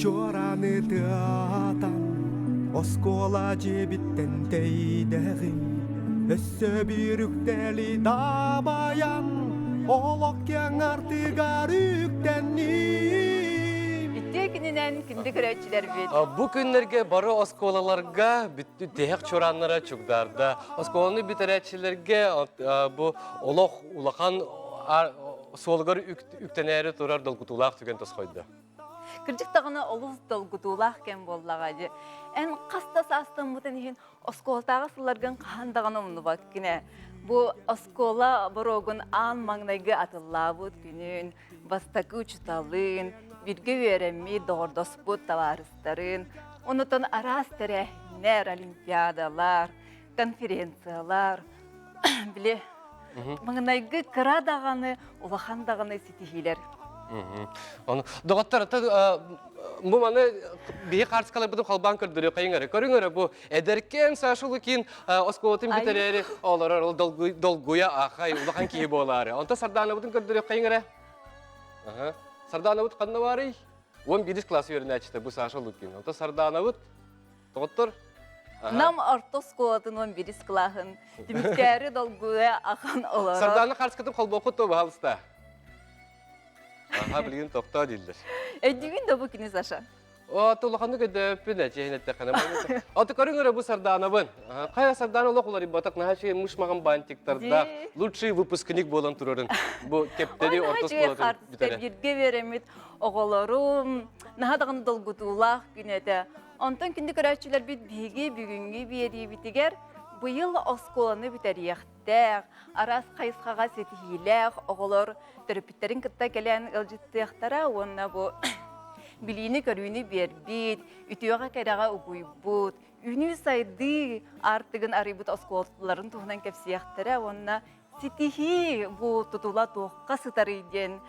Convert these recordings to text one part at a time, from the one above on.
Чуорааны тыатан, оскуола дьиэбиттэн тэйдэҕим. Өссө биир үктэли дабайан, олох киэҥ артыгар үктэнним. Үтүө күнүнэн күндү көрөөччүлэрбит. Бу күннэргэ бары оскуолаларга тиһэх чуорааннара чугдаарда. Оскуоланы бүтэрээччилэргэ бу олох улахан суолугар үктэнээри турар долгутуулаах түгэн тосхойдо. Кырдьык даҕаны олус долгутуулаах кэм буоллаҕа дии. Эн хас да саастаммытын иһин оскуолатааҕы сылларгын хаһан даҕаны умнубаккын ээ. Бу оскуола боруогун аан маҥнайгы атыллаабыт күнүн, бастакы учууталын, бииргэ үөрэммит, доҕордоспут табаарыстарын, онутан араас тэрээһиннэр, олимпиадалар, конференциялар, били маҥнайгы кыра даҕаны, улахан даҕаны ситиһиилэр. Ону доҕоттор, бу маны биһи хаарыскаларбытын холбоон көрдөрүөххэйиҥ эрэ. Көрүҥ эрэ бу эдэркээн Саша Лукин оскуолатын бүтэрээри олорор, ол долгуйа ахай улахан киһи буолаары. Онто Сардаанабытын көрдөрүөххэйиҥ эрэ. Сардаанабыт ханна баарый? 11 класс үөрэнээччитэ бу Саша Лукин. Онто Сардаанабыт Доҕоттор, Нам орто оскуолатын 11 кылааһын түмүктээри долгуйа ахан олорор. Сардаана харскатын холбооххут то баһалыста. Аха, билигин тохтоо дииллэр. Өйдүүгүн да бу күнү, Саша? О, улаханнык өйдөөппүн ээ, чиэһин эттэххинэ. Аты көрүҥ эрэ бу Сардаанабын. Хайа Сардаана олох уларыйбатах, наһаа үчүгэй муш-маҕан бантиктардаах, лучший выпускник буолан турарын. Бу Кэптэри орто оскуолатын бүтэрэ. Бииргэ үөрэммит оҕолорум наһаа даҕаны долгутуулаах күн этэ. Онтон күндү көрөөччүлэрбит биһиги бүгүҥҥү биэриибитигэр быйыл оскуоланы бүтэриэхтээх, араас хайысхаҕа ситиһиилээх оҕолор төрөппүттэрин кытта кэлэн ыалдьыттыахтара уонна бу билиини-көрүүнү биэрбит, үтүөҕэ-кэрэҕэ угуйбут, үүнүү-сайдыы аартыгын арыйбыт оскуолаларын туһунан кэпсиэхтэрэ уонна ситиһии бу тутула туохха сытарый диэн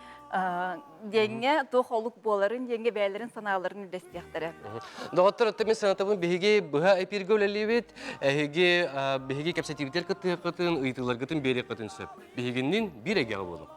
диэҥҥэ туох олук буоларын диэҥҥэ бэйэлэрин санааларын үллэстиэхтэрэ. Доҕоттор, оттон мин санатабын биһиги быһа эпиргэ үлэлиибит. Эһиги биһиги кэпсэтиибитигэр кыттыһыаххытын, ыйытыыларгытын биэриэххитин сөп. Биһигинниин биир эйгэҕэ буолуҥ.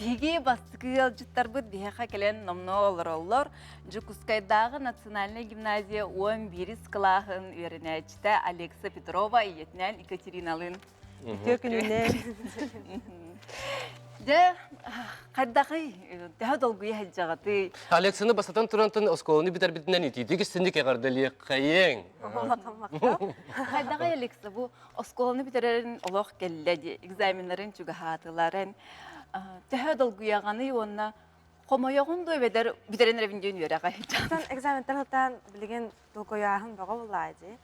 Биһиги бастакы ыалдьыттарбыт биһиэхэ кэлэн номнуо олороллор. Дьокуускайдааҕы национальнай гимназия 11 кылааһын үөрэнээччитэ Алекса Петрова ийэтинээн Екатериналыын. Үтүө күнүнэн. Дьэ, хайдахый? Төһө долгуйа сылдьаҕытый? Алексаны бастатан турантан оскуоланы бүтэрбитинэн итиитик истинник эҕэрдэлиэххэйиҥ. Хайдаҕый, Алекса, бу оскуоланы бүтэрэрин олох кэллэ дии, экзаменнарын чугаһаатыларын. Төһө долгуйаҕаный уонна хомойоҕун дуо эбэтэр бүтэрэн эрэбин диэн үөрэҕэ Оттон экзаментан сылтаан билигин долгуйааһын бөҕө буоллаа дии.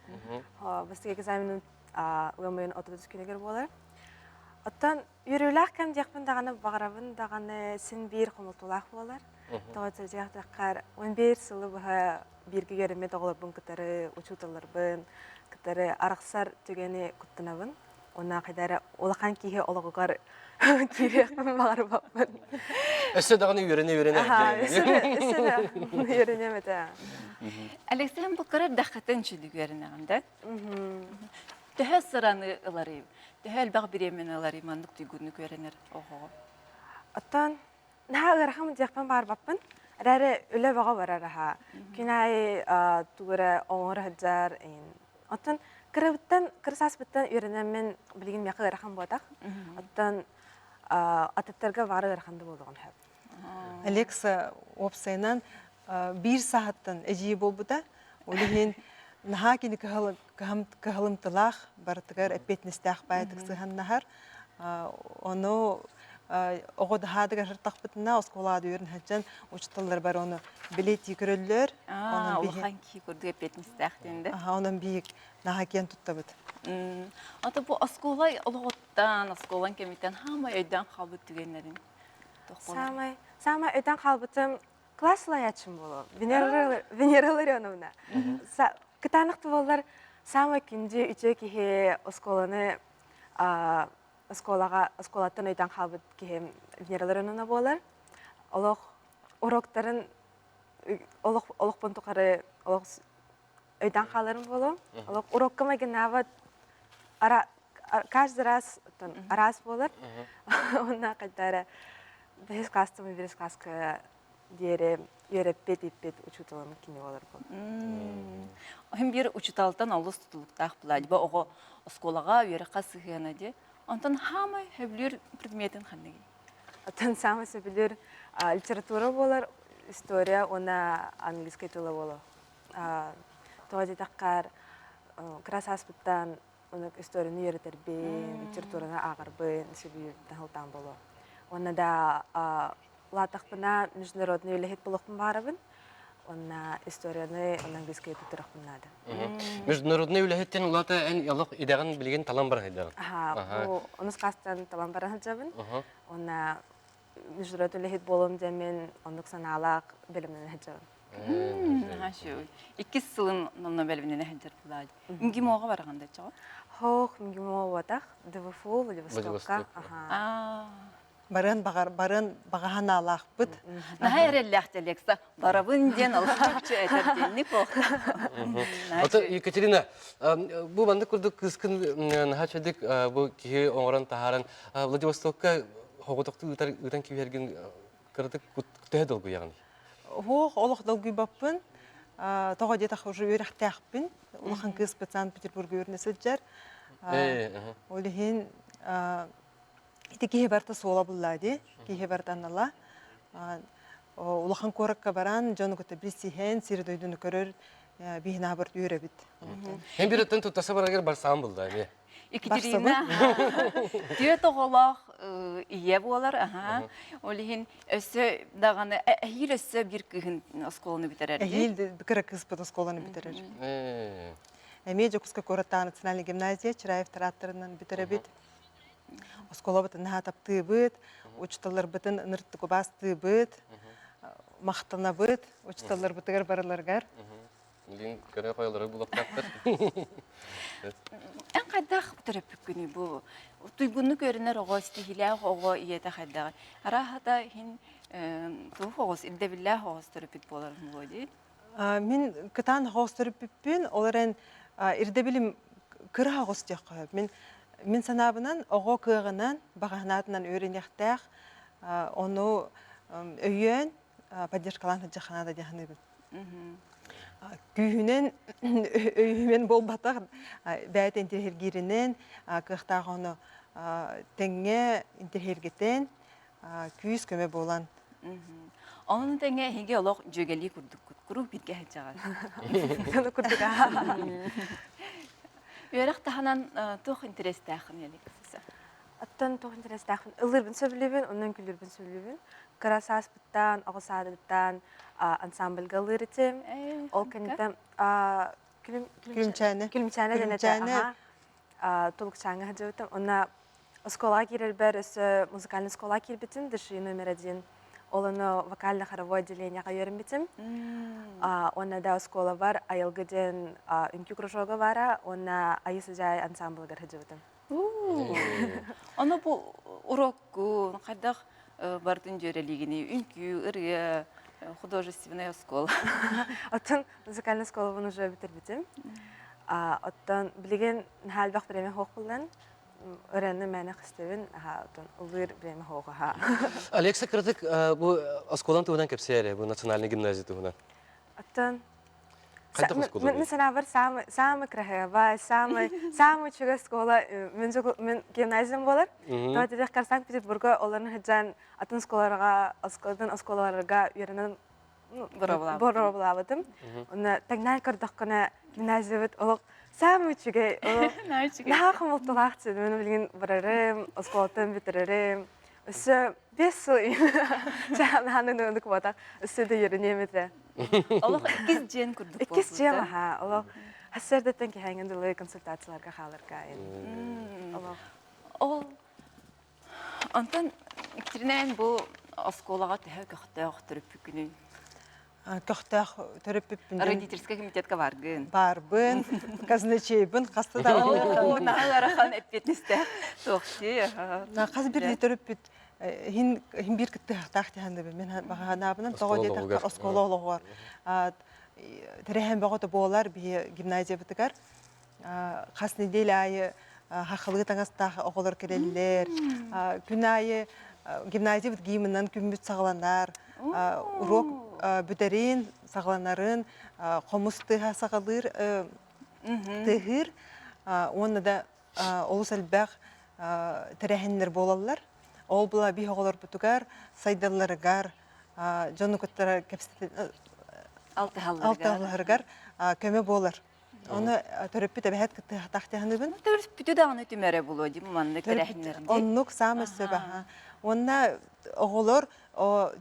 Бастакы экзаменым ыам ыйын 33 күнүгэр буолар. Оттон үөрүүлээх кэм диэхпин даҕаны баҕарабын даҕаны син биир хомолтолоох буолар. Тоҕо диэтэххэ 11 сылы быһа бииргэ үөрэммит оҕолорбун кытары, учууталларбын кытары арахсар түгэни куттанабын. Уонна хайда эрэ улахан киһи олоҕугар киириэхпин баҕарбаппын. Өссө даҕаны үөрэнэ-үөрэнэ Өссө да үөрэнэм этэ. Алексей, бу кыра эрдэххитин үчүгэй үөрэнэҕин да? Төһө сыраны ыларый? Төһө элбэх бириэмэни ыларый маннык туйгуннук үөрэнэр оҕоҕо? Оттон наһаа ыарахан диэхпин баарбаппын. Эрээри үлэ бөҕө барар аһа. Күн аайы тугу эрэ оҥоро сылдьар. Оттон кырабыттан, кыра сааспыттан үөрэнэммин билигин миэхэ ыарахан буотах. Оттон атыттарга баара ыарахан да буолуоҕун сөп. Алекса уопсайынан биир сааһыттан эдьиий буолбута. Ол иһин наһаа кини кыһалымтылаах, барытыгар эппиэтинэстээх баайдык сыһаннаһар. Ону оҕо даһаадыгар сыртахпытына оскуолаҕа үөрэн сылдьан учууталлар бары ону билиэтии көрөллөр. Улахан киһи курдук эппиэтинэстээх диэн да. Онон биһик наһаа киэн туттабыт. Ата бу оскуола олоҕуттан, оскуолаҥ кэмиттэн хаамай өйдөөн хаалбыт түгэннэрин Саамай, саамай өйдөөн хаалбытым класс салайааччым буолуо. Венера, Венера Ларионовна. Кытаанах буоллар саамай күндү үтүө киһи оскуоланы оскуолаҕа оскуолаттан өйдөөн хаалбыт киһи Венера Ларионовна буолар. Олох уроктарын олох олохпун тухары олох өйдөөн хааларым буолуо. Олох урокка майгыннаабат ара каждый раз араас буолар. Уонна хайда эрэ бэһис класстан биирис класска диэри үөрэппит иппит учууталым кини буолар буолар. Иһин биир учууталтан олус тутулуктаах буолаа. Бу оҕо оскуолаҕа үөрэххэ сыһыана дии. Онтон хаамай сөбүлүүр предметин ханныгый? Оттон саамай сөбүлүүр литература буолар, история уонна английскай тыла буолар. Тоҕо диэтэххэ, кыра сааспыттан историяны үөрэтэрбин, литератураны ааҕарбын сөбүлүүрбүттэн сылтаан буолуо. Уонна да улаатахпына международный үлэһит буолуохпун баҕарабын. Уонна историяны уонна английскайы туттарыахпын наада. Международный үлэһиттэн улаата эн олох идэҕин билигин талан баран сылдьаҕын. Аха, бу онус класстан талан баран сылдьабын. Уонна международный үлэһит буолуом диэн мин оннук санаалаах бэлэмнэнэ сылдьабын. Иккис сылын онно бэлэмнэнэ сылдьар буолаа. МГИМОҕа бараҕын да чоҕо? Хоох, МГИМО буотах, ДВФУ, Владивостокка. Аха. Барыан баҕар барыан баҕа санаалаахпыт. Наһаа эрэллээх Алекса барабын диэн алҕаччы этэр диэнник Ото Екатерина, бу маннык курдук кыыскын наһаа чэдик бу киһи оҥорон таһааран Владивостокка хоҕотохтуу ыытар ыытан киирэргин кыратык төһө долгуйаҕыный? Уох, олох долгуйбаппын. Тоҕо диэтэх уже үөрэхтээхпин. Улахан кыыспыт Санкт-Петербурга үөрэнэ сылдьар. Ол иһин Ити киһи барыта суола булла дии, киһи барыта анала. Улахан куоракка баран дьону кытта билсиһэн, сири-дойдуну көрөр биһин аабырт үөрэбит. Эн bir өттөн туттаса бараргар барсаан булда эмиэ. Екатерина түөрт оҕолоох ийэ буолар, аха. Ол иһин өссө даҕаны эһиил өссө биир кыыһын оскуоланы бүтэрэр. Эһиил кыра кыыспыт оскуоланы бүтэрэр. Эмиэ Дьокуускай куораттааҕы национальнай гимназия Чираевтар ааттарынан бүтэрэбит. Оскуолабытын наһаа таптыыбыт, учууталларбытын ыныртык убаастыыбыт, махтанабыт учууталларбытыгар барыларыгар. Билин көрө хойолору булуохтаахтар. Эн хайдах төрөппүккүнүй бу туйгуннук үөрэнэр оҕо, ситиһиилээх оҕо ийэтэ хайдаҕый? Арааһата иһин туох оҕус, ирдэбиллээх оҕус төрөппүт буоларын буолуо дии. Мин кытаан оҕус төрөппүппүн, ол эрэн ирдэбилим кыра оҕус диэххэ сөп. Мин мин санаабынан оҕо кыаҕынан, баҕаһынаатынан үөрэниэхтээх, ону өйөөн поддержкалаан сылдьыахха наада дии саныыбын. Күүһүнэн өйүмэн буолбатах, бэйэтэ интэриэһиргииринэн, кыахтаах ону тэҥҥэ интэриэһиргэтэн, күүс-көмө буолан. Онон тэҥэ эһиги олох дьүөгэлии курдуккут, куруук бииргэ сылдьаҕыт. Ону курдук Үөрэх таһынан туох интэриэстээххин Алексиса? Оттон туох интэриэстээхпин ыллыырбын сөбүлүүбүн, онон күлүүрбүн сөбүлүүбүн. Кыра сааспыттан, оҕо саадыттан ансамбльга ыллыыр этим. Ол кэнниттэн Күлүмчээнэ. Күлүмчээнэ диэн этэ. Тулукчааҥҥа сылдьыбытым. Онно Оскуолаҕа киирэрбэр өссө музыкальнай оскуолаҕа киирбитим, ДШИ номер один. Ол ону вокально-хоровой отделениеҕа үөрэммитим. Уонна да оскуолабар Айылгы диэн үҥкүү кружога баара уонна Айыы Сыдьаай ансамблыгар сылдьыбытым. Ону бу урокку хайдах бардын дьүөрэлиигиний? Үҥкүү, ырыа, художественная оскуола. Оттон музыкальная оскуолабын уже бүтэрбитим. Оттон билигин наһаа элбэх бириэмэ суох буолан Ырыаны мээнэ истэбин, аһаа, оттон ыллыыр бириэмэ суох аһаа. Алекса кыратык бу оскуолаҥ туһунан кэпсээ эрэ, бу национальнай гимназия туһунан. Оттон Хайдах оскуола Мин санаабар самый самый красивый, самый самый үчүгэй оскуола мин мин гимназиям буолар. Тоҕо диэтэххэ Санкт-Петербурга олорон сылдьан атын оскуолаларга оскуолатын оскуолаларга үөрэнэн боруобалаабытым. Онно тэҥнээн көрдөххүнэ гимназиябыт олох саамай үчүгэй, олох наһаа хомолтолоох дьин. Мин билигин барарым, оскуолаттан бүтэрэрим. Өссө 5 сыл наһаа ынырык буолбатах. Өссө да үөрэниэм этэ. Олох иккис дьиэн курдук Иккис дьиэм аһаа. Олох сарсыардаттан киһээҥҥин дылы консультацияларга хааларга. Олох. Ол Онтон Екатерина бу оскуолаҕа төһө көхтөөх төрөппүккүнүй? Көхтөөх төрөппүппүн. Родительскай комитетка баргын. Барбын, казначейбын, хаста да Наһаа ыарахан эппиэтинэстээх туохти. Хас биирдии төрөппүт. Иһин иһин биир кыттыһахтаах диһанныбын мен баҕанаабынан тоҕо диэтэххэ оскуола олоҕор тэрээһин бөҕөтө буолар биһи гимназиябытыгар хас неделя аайы хахылыы таҥастаах оҕолор кэлэллэр күн аайы гимназиябыт гимнынан күммүт саҕаланар уруок бүтэрин саҕаланарын хомус тыаһа саҕалыыр тыаһыыр уонна да олус элбэх тэрээһиннэр буолаллар. Ол була биһ оҕолорбутугар сайдалларыгар дьону кытта алтыһалларыгар көмө буолар. Ону төрөппүт эбэһэт кыттыһатахтыһаныбын. Төрөппүтү даҕаны түмэрэ булуо дии маннык тэрээһиннэр. Оннук саамай сөп аха. Уонна оҕолор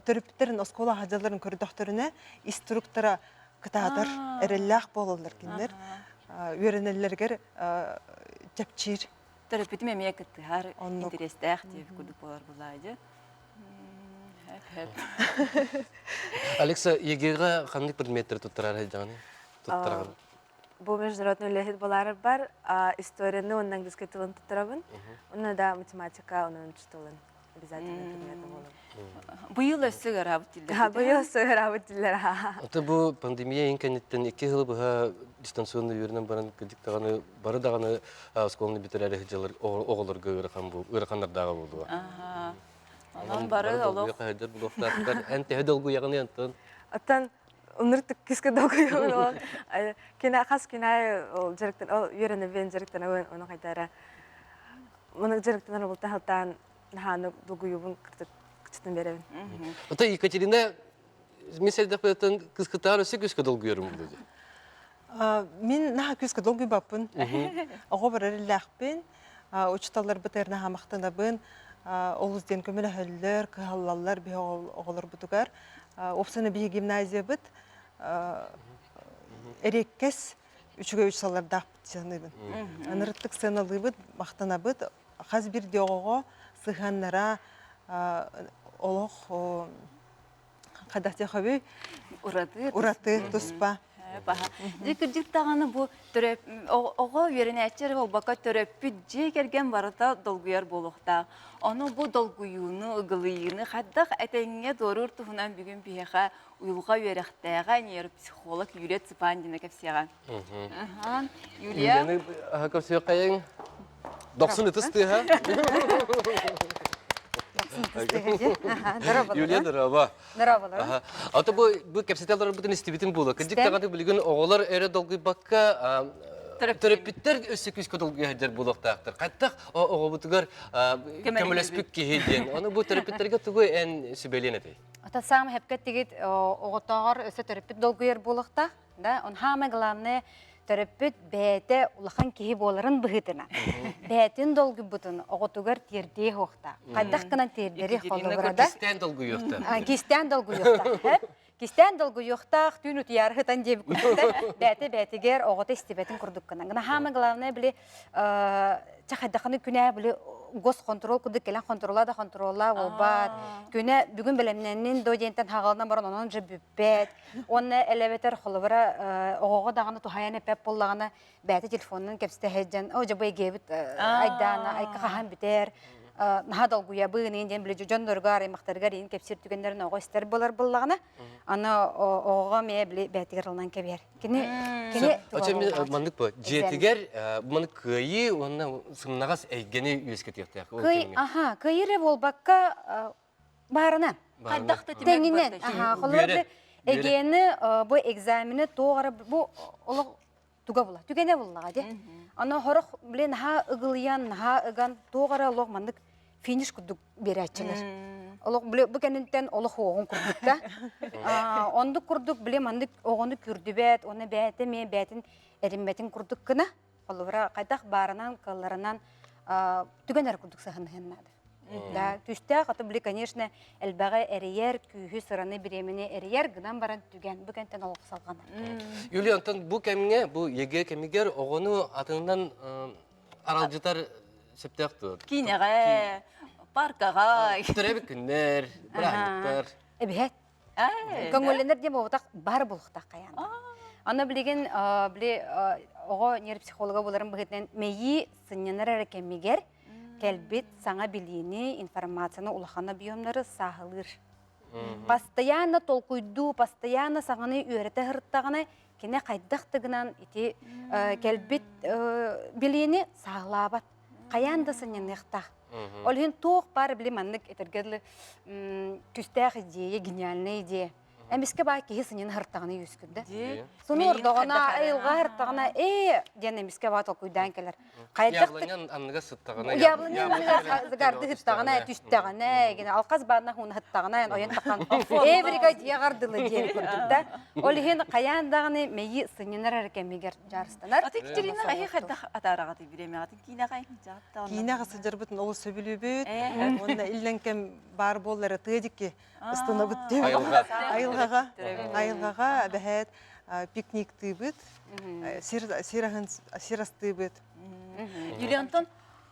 төрөппүттэрин оскуола хаһдьалларын көрдөхтөрүнэ ис туруктара кытаатар, эрэллээх буолаллар кинилэр. Үөрэнэллэригэр чэпчиир. Төрөппүтүм эмиэ кыттыһар, интэриэстээх диэбит курдук буолар булаайдьы. Алекса, ЕГЭ-ҕэ ханнык предметтери туттарар сылдьаҕыный? Туттараҕын? Бу международный үлэһит буолаарар бар, историяны уонна английский тылын туттарабын. Уонна да математика, онон тылын. Обязательно предметы буолар. Быйыл өссө ыараабыт дииллэр. Быйыл өссө ыараабыт дииллэр. Ата бу пандемия ин кэнниттэн икки сыл быһа дистанционно үөрэнэн баран кырдьык даҕаны бары даҕаны оскуоланы бүтэрээри сылдьаллар оҕолорго ыарахан бу ыараханнардааҕа буолуо. Онон бары олох хаһыдыр булуохтаахтар. Эн төһө долгуйаҕыный онтон? Оттон ынырык киска долгуйабын ол кинэ хас күн аайы ол дьарыктан ол үөрэнэбин дьарыктанабын ону хайдара Маны дьарыктанар бултаһалтаан наһааны дугуйубун кытытын беребин. Ата Екатерина мен сэрдэхпиттэн кыскытаар өссө күскэ долгуйарым булду. Мин наһаа күскэ долгуйбаппын. Оҕо барар иллээхпин, учууталларбытыгар наһаа махтанабын. Олус диэн көмөлөһөллөр, кыһаллаллар биһи оҕолорбутугар. Уопсайынан биһи гимназиябыт эриэккэс үчүгэй учууталлардаахпыт саныыбын. Ынырыктык сыаналыыбыт, махтанабыт. Хас биирдии оҕоҕо сыһыаннара олох хайдах диэххэ Ураты ураты туспа. Дьэ кырдьык даҕаны бу оҕо үөрэнээччи эрэ буолбакка төрөппүт дьиэ кэргэн барыта долгуйар буолуохтаах. Ону бу долгуйууну, ыгылыйыыны хайдах этэҥҥэ туоруур туһунан бүгүн биһиэхэ уйулҕа үөрэхтээҕэ, нейропсихолог Юлия Цыпандина кэпсиэҕэ. Юлия. Юлияны көрсүөххэйиҥ. Дохсун ытыс тыаһа. Юлия дорообо. Дорооболор. Ата бу бу кэпсэтэ олорбутун истибитин буолуо. Кырдьык даҕаны билигин оҕолор эрэ долгуйбакка төрөппүттэр өссө күүскэ долгуйа сылдьар буолуохтаахтар. Хайдах оҕобутугар көмөлөспүт киһи диэн. Ону бу төрөппүттэргэ тугу эн сүбэлиэн этэй? Это самый хэпкэ тигит оҕотооҕор өссө төрөппүт долгуйар буолуохтаах. Да, он самое главное төрөппүт бэйэтэ улахан киһи буоларын быһыытынан бэйэтин долгуйбутун оҕотугар тиэрдиэ суохтаах. Хайдах гынан тиэрдэри холобура да. Кистээн долгуйуохтаах. Кистээн долгуйуохтаах. Кистээн долгуйуохтаах, түүн утуйаары сытан диэбит курдук бэйэтэ бэйэтигэр оҕото истибэтин курдук гынан. Гына самое главное били чэ хайдаханы күнэ били госконтрол курдук кэлэн контрола да контрола буолбат. Күнэ бүгүн бэлэмнэннин до диэнтэн хаҕалынан баран онон же бүппэт. Уонна элэбэтэр холобура оҕоҕо даҕаны туһайан эппэт буоллаҕына бэйэтэ телефонунан кэпсэтэ сылдьан о дьэ бу эгиэбит айдаана айка хаһан бүтэр наһаа долгуйабын диэн били дьонноругар аймахтарыгар иин кэпсиир түгэннэрин оҕо истэр буолар буоллаҕына аны оҕоҕо эмиэ били бэйэтигэр ылынан кэбиһэр кини кини маннык бу дьиэтигэр маны кыайыы уонна сымнаҕас эйгэни үөскэтиэхтээх кый аха кыайыы эрэ буолбакка баарынан хайдах да тэҥинэн аха холобур эгиэни бу экзамены туох эрэ бу олох туга була түгэнэ буллаҕа дии аны хорох блин наһаа ыгылыйан наһаа ыган туох эрэ олох маннык финиш курдук биэрээччилэр олох били бу кэнниттэн олох уоҕун курдук да оннук курдук били маннык оҕону күрдүбэт уонна бэйэтэ эмиэ бэйэтин эриммэтин курдук гына холобура хайдах баарынан кыалларынан түгэн эрэ курдук сыһынныһын наада Да, түстээх, ото били, конечно, элбэҕи эрийэр, күүһү, сыраны, бириэмэни эрийэр, гынан баран түгэн, бу кэнтэн олох салҕанар. Юлия, онтон бу кэмҥэ, бу ЕГЭ кэмигэр оҕону атынынан аралдьытар сөптөөх дуо? Киинэҕэ, паркаҕа. Төрөөбүт күннэр, бырааһынньыктар. Эбиһэт. Көҥүллэнэр диэн буолбатах, бар булуохтаах хайаан. Аны билигин били оҕо нейропсихолога буоларын быһыытынан мэйии сынньанар эрэ кэмигэр. Кэлбит саҥа билиини, информацияны улахан объемнары сааһылыыр. Постоянно толкуйдуу, постоянно саҥаны үөрэтэ сырыттаҕына, кини хайдах да гынан ити кэлбит билиини сааһылаабат. Хайаан да сынньаныахтаах. Ол иһин туох баар били маннык этэргэ дылы күүстээх идея, гениальная идея. Эмискэ баа киһи сынньана сырыттаҕына үөскүрдэ. Сону ордоҕуна, айылҕа сырыттаҕына, ээ диэн эмискэ баа толкуйдаан кэлэр. Хайдах Яблоня анныга сыттаҕына, Яблоня анныга зыгарды сыттаҕына, түстэҕинэ, гина алхас баанна хуна сыттаҕына, ойон тахан эврика дьиэҕэр дылы диэн курдук да. Ол иһин хайаан даҕаны мэйи сынньанар эрэ кэмигэр дьаарыстанар. Аты Екатерина эһи хайдах атаараҕатый бириэмэҕитин киинэҕэ дьааттаҕына? Киинэҕэ сылдьарбытын олус сөбүлүүбүт. Уонна иллэҥ кэм баар буолла эрэ тыа диэки ыстынабыт диэн. Айылҕа. Айылҕаҕа. Айылҕаҕа бэһээт пикниктыыбыт, сир сир аһын сир астыыбыт. Юлия Антон,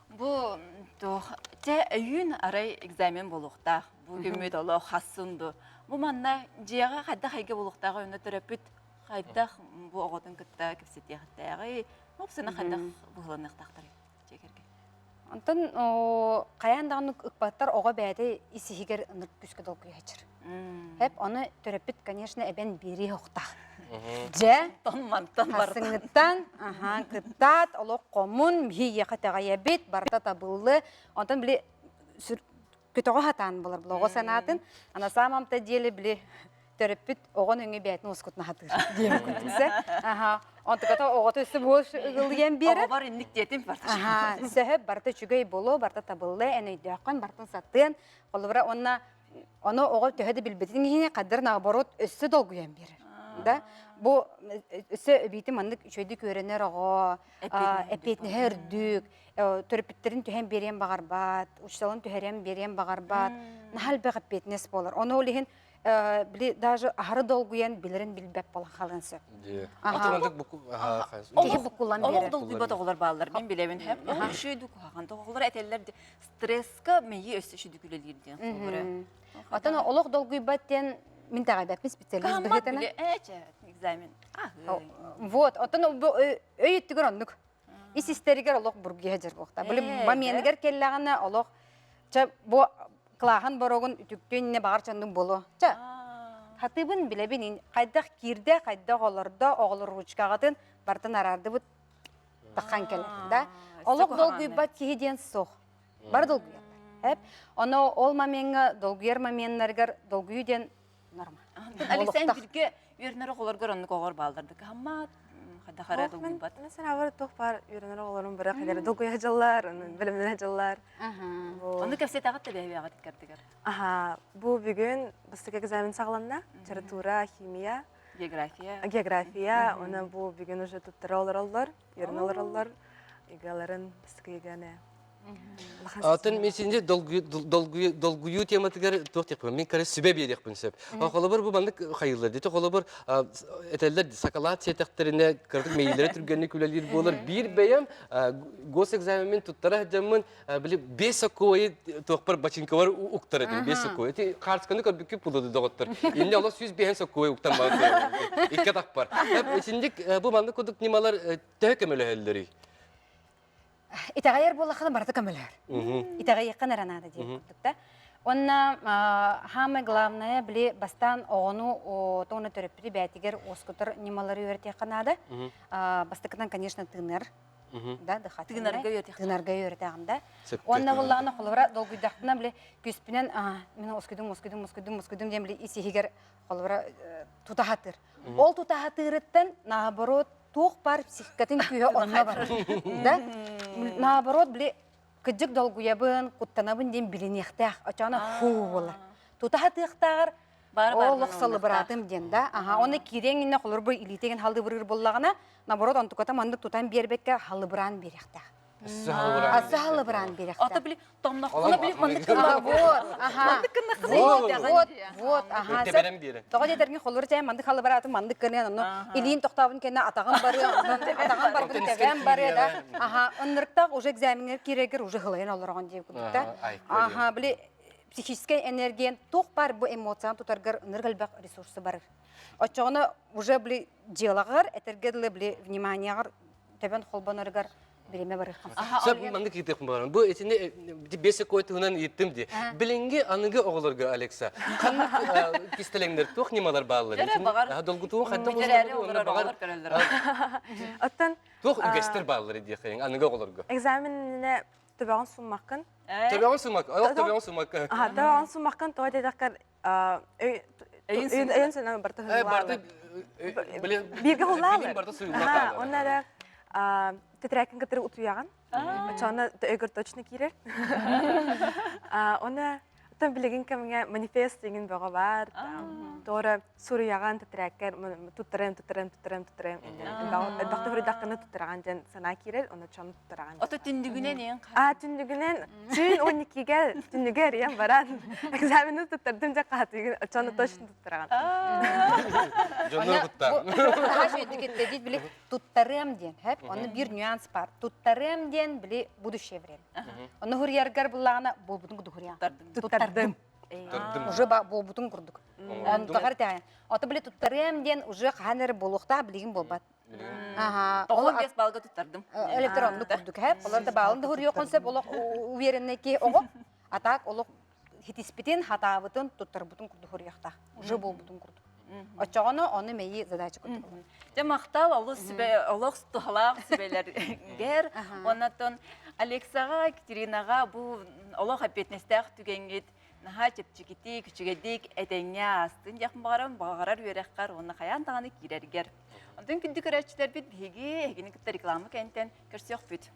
бу туох чэ өйүүн арай экзамен буолуохтаах. Бу күммүт олох хассын ду. Бу манна дьиэҕэ хайдах эйгэ буолуохтааҕый онно төрөппүт хайдах бу оҕотун кытта кэпсэтиэхтээҕий, опсуна хайдах быһыланыахтаахтарый дьиэ кэргэн? Онтон хайаан даҕаны ыкпаттар оҕо бэйэтэ ис иһигэр ынырык күүскэ долгуйа сылдьар. Эп ону төрөппүт, конечно, эбэн биэрии охтаах. Дьэ, мантан хасыҥыттан, аха, кыттаат, олох хомун, биһиэхэ итэҕэйэбит, барыта табыллы. Онтон били сүр көтөҕө сатаан булар бу оҕо санаатын. А на самом-то деле били төрөппүт оҕо нөҥүө бэйэтин уоскутун аһатыыр диэн курдукса. Аха. Онтуката оҕото өссө буол ыгылыйан биэрэр. Оҕобор инник диэтим барта. Аха. Сөһөп барыта үчүгэй буолуо, барыта табыллыа, эн өйдөөххүн, барытын сатыан. Холобура уонна ону оҕо төһө да билбитин иһин хадыр наоборот өссө долгуйан биэрэр. Да? Бу өссө эбиитин маннык үчүгэйдик үөрэнэр оҕо, эппиэтинэһэ үрдүк, төрөппүттэрин түһэн биэриэн баҕарбат, учууталын түһэрэн биэриэн барбат, наһаа элбэх эппиэтинэс буолар. Ону ол иһин били даже аһары долгуйан билэрин билбэт буолан хаалыан сөп. Киһи буккуллан Олох биэрэр. долгуйбат оҕолор бааллар, мин билэбин хэп. Ол үчүгэй куһаҕан оҕолор этэллэр стресска мэйии өссө үчүгэй үлэлиир диэн холобура. Оттон олох долгуйбат диэн мин таҕайбаппын специалист быһыытынан. Экзамен. Вот, оттон өй өттүгэр оннук. Ис истэригэр олох бургуйа сылдьар буолуохтаах. Били моменыгар кэллэҕинэ олох чэ бу кылааһын боруогун үтүктүөн иннэ баҕар чоннук буолуо. Чэ хатыыбын билэбин хайдах киирдэ, хайдах олордо, оҕолор ручкаҕытын барытын араардыбыт таххан кэлэр да. Олох долгуйбат киһи диэн суох. Бары долгуйаллар. Эп. Ону ол момеҥҥа долгуйар моменнарыгар долгуйуу диэн норма. Александр бирге үөрэнэр оҕолоргор оннук оҕор бааллар да кыһаммат, хайдах эрэ долгуйбат. Мен санаабар туох баар үөрэнэр оҕолорум бары хайдах долгуйа дьыллар, бэлэмнэнэ дьыллар. Ону кэпсэтэҕит да бэйэҕит кэрдигэр. Аха, бу бүгүн бастакы экзамен саҕаланна. Литература, химия, география. География, уонна бу бүгүн уже туттара олороллор, үөрэнэ олороллор. Игаларын бастакы еганы Атын мен синде долгуйуу тематыгар туох диэхпин мин кары сүбэ биэриэхпин сөп. Холобур бу маннык хайыллар дите холобур этэллэр сакалаат сиэтэхтэринэ кырдык мейилери түргэнник үлэлиир буолар биир бэйэм госэкзаменмин туттара сылдьаммын били бес сокуойу туохпар бачинкабар уктар этим бес сокуой ити хаартысканы көрбүккү пулуду доҕоттор инне олох 105 сокуой уктан баар икки атахпар итинник бу маннык курдук ньымалар төһө көмөлөһөллөрүй Итэҕэйэр буоллаххына барыта көмөлөһөр. Итэҕэйиэххин эрэ наада диэн курдук да. Уонна самое главное, били бастаан оҕону тоҕуна төрөппүтү бээтигэр уоскутар ньымалары үөрэтиэххэ наада. Бастакытынан, конечно, тыынар. Да, дыхательный. Тыынарга үөрэтиэххэ. Тыынарга үөрэтээҕин да. Уонна буоллаҕына холобура долгуйдахпына били күүспүнэн мин оскуйдум, оскуйдум, оскуйдум, оскуйдум диэн били ис иһигэр холобура тутаһатыр. Ол тутаһатыырыттан наоборот туох баар психикатын күүһэ онно барар. Да? Наоборот, били кыдьык долгуйабын, куттанабын диэн билиниэхтээх. Очоно фу буолар. Тута хатыахтааҕар олох салыбыраатым диэн да. Аха, оны киириэҥ иннэ холобур илиитигин халыбырыыр буоллаҕына, наоборот онтуката маннык тутан биэрбэккэ халыбыраан биэриэхтээх. Асы халыбыраан биэриэхтээх. Ата били Томноххуна били маннык гынна. Вот, аха. Маннык гыннаххына Вот, вот, аха. Тэбэрэн биэрэн. Тоҕо диэтэргин холур чээн маннык халыбараатын маннык гыныан онно илиин тохтообун кэннэ атаҕым барыа, онтон атаҕым барбын тэбээн барыа да. Аха, ыннырыктаах уже экзамеҥҥа киирэргэр уже хылайан олороҕун диэн курдук да. Аха, били психическэй энергиян туох баар бу эмоцияны тутаргар ынырык элбэх ресурсы барар. Оччоҕуна уже били дьыалаҕар, этэргэ дылы били вниманияҕар төбөн холбоноргар. Бириэмэ барыахха. Сөп маннык ыйытыахпын баҕарабын. Бу итини бесекой туһунан ыйыттым дии. Билиҥҥи аныгы оҕолорго Алекса ханнык кистэлэҥнэр туох ньымалар бааллар? Эрэ баҕар. Долгутуун хайдах Бүтэрээри олорор оҕолор көрөллөр. Оттон туох үгэстэр бааллар диэххин аныгы оҕолорго? Экзаменинэ төбөҕүн суммаккын. Төбөҕүн суммак, олох төбөҕүн суммакка. Аха, төбөҕүн суммаккын тоҕо диэтэххэр өйүн санаан барыта Барыта бииргэ хуллаалар. Барыта суйуллар. Онно эрэ тэтэрээкин кытары утуйаҕын. Оччоҕуна өйгөр точно киирэр. Оны оттон билигин кэмҥэ манифест иҥин бөҕө баар. Туора суруйаҕын тэтэрээккэр туттарыам, туттарыам, туттарыам, туттарыам. Элбэхтэ суруйдаххына туттараҕын диэн санаа киирэр, ону чону туттараҕын. Ото түндүгүнэн иэн А түннүгүнэн түүн 12-гэ түннүгү эрийэн баран экзамены туттардым дьэ хаатыгын оччону точно туттараҕын. Дьоннор куттаан. Наһаа үчүгэйдик этте диит били туттарыам диэн хэп онно биир нюанс бар туттарыам диэн били будущее время. Онно хуруйаргар буллаҕына буолбутун курдук хуруйаҕын. Туттардым. Уже буолбутун курдук. Онтоҕор тэҕин. Ото били туттарыам диэн уже хаһан эрэ буолуохтаах билигин буолбат. Аха. Тоҕус бес балга туттардым. Электронный курдук хэп. Олор да баалын да хуруйуохун сөп олох уверенный ки оҕо. А так олох хитиспитин, хатаабытын, туттарбытын курдук хуруйуохтаах. Уже буолбутун курдук. Оччоҕоно ону мэйии задача курдук. Дьэ махтал олус сүбэ олох туһалаах сүбэлэргэр. Оннотон Алексаҕа, Екатеринаҕа бу олох эппиэтинэстээх түгэҥҥит наһаа чэпчэкитик, үчүгэйдик этэҥҥэ аастын диэхпин баҕарабын, баҕарар үөрэххэр уонна хайаан даҕаны киирэргэр. Онтон күндү көрөөччүлэрбит биһиги эһигини кытта реклама кэнниттэн көрсүөхпүт.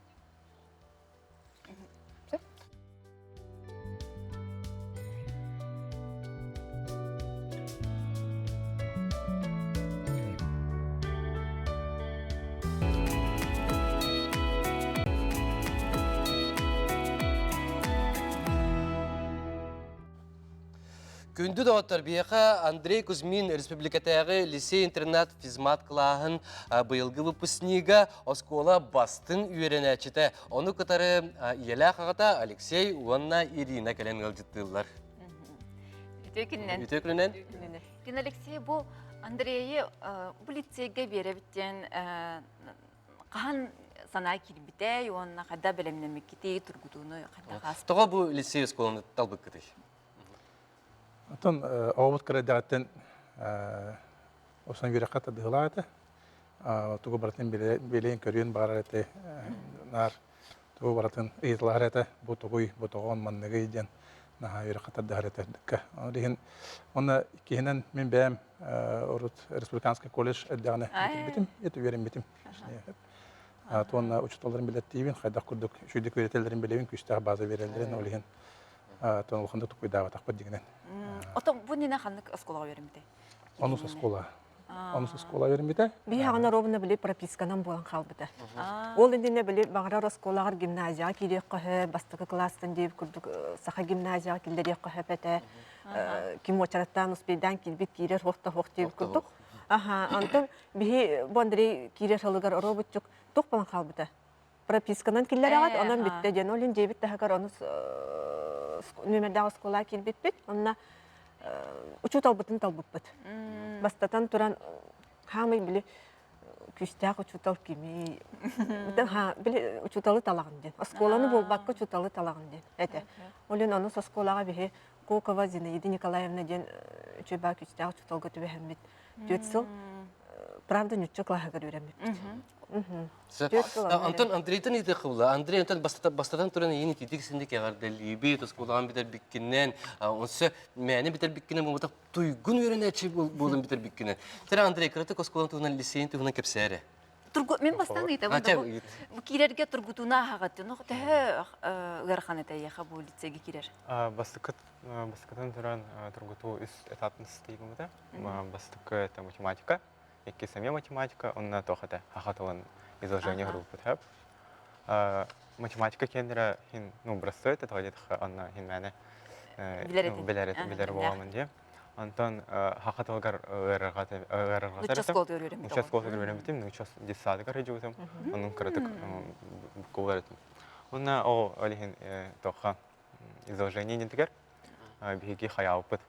Күндү доҕоттор, биһиэхэ Андрей Кузьмин республикатааҕы лицей-интернат физмат кылааһын быйылгы выпускнига, оскуола бастыҥ үөрэнээччитэ. Ону кытары ийэлээх аҕата Алексей уонна Ирина кэлэн ыалдьыттыыллар. Үтүө күнүнэн. Үтүө күнүнэн. Күн Алексей бу Андрейы бу лицейгэ биэрэбит диэн хаһан санаа киирбитэй уонна хайда бэлэмнэммиккитий, тургутууну хайдах ааспыт? Тоҕо бу лицей оскуоланы талбыккытый? Оттон оҕобут кыра эрдэҕиттэн осон үөрэххэ тардыһылаах этэ. Тугу барытын билиэн көрүөн баҕарар этэ. Наар тугу барытын ыйыталаһар этэ. Бу тугуй, бу тоҕон манныгый диэн наһаа үөрэххэ тардыһар этэ. Ол иһин уонна иккиһинэн мин бэйэм урут республиканский колледж эрдэҕинэ бүтэрбитим, это үөрэммитим. Уонна учууталларын билэттиибин, хайдах курдук үчүгэйдик үөрэтэллэрин билэбин, күүстээх база биэрэллэрин, ол иһин тон улаханнык тукуйдаабатахпыт дигинэн. Ото бу нина ханнык оскуолаҕа үөрэммитэй? Онус оскуола. Онус оскуола үөрэммитэ. Биһи аҕана ровно били прописканан буолан хаалбыта. Ол иннинэ били баҕарар оскуолаҕар гимназияҕа киириэххэ бастакы кылаастан диэбит курдук саха гимназияҕа киллэриэххэ сөп этэ. Ким уочараттаан успейдаан киирбит киирэр суох да суох диэбит курдук. Аха, онтон биһи бу Андрей киирэр сылыгар оруобуччук туох буолан хаалбыта? Прописканан киллэрэҕит, онон бүттэ диэн. Ол иһин дьиэбит таһыгар онус нүөмэрдээх оскуолаҕа киирбиппит. Онно учууталбытын талбыппыт. Бастатан туран, хаамай били күүстээх учуутал кимий? Били учууталы талаҕын диэн. Оскуоланы буолбакка учууталы талаҕын диэн этэ. Ол иһин онус оскуолаҕа биһи Кокова Зинаида Николаевна диэн үчүгэй күүстээх учууталга түбэһэммит түөрт сыл правда ньучча кылааһыгар үөрэммиппит. Антон Андрейтан ыйытыахха була. Андрей Антон бастатан туран ийин ититик синник эҕэрдэлиибит, оскуолаҕын бүтэрбиккинэн, онсо мээнэ бүтэрбиккинэн буолбатах туйгун үөрэнээччи буолан бүтэрбиккинэн. Тэрэ Андрей кыратык оскуолаң туһунан лицейин туһунан кэпсээ Тургу мен бастан ыйтабын да бу киирэргэ тургутууна аһаҕат ну төһө ыарахан этэ эйиэхэ бу лицейгэ киирэр? Бастакы бастакытын туран тургутуу үс этапын ситиһибитэ. Бастакы это математика, икки сэмэ математика, онно туох этэ саха тылын изложение группы хэп. Математика киэннэрэ хин ну простой это тоҕо диэтэххэ онно хин мээнэ билэр билэр буоламын диye. Онтон саха тылыгар ыарырҕатар Нучча оскуолатыгар үөрэммит Нучча оскуолатыгар үөрэммитим, нучча детсадыгар сылдьыбытым, онон кыратык буккуллар этим. Уонна ол ол иһин туохха изложение диэнтигэр биһиги хайаабыппыт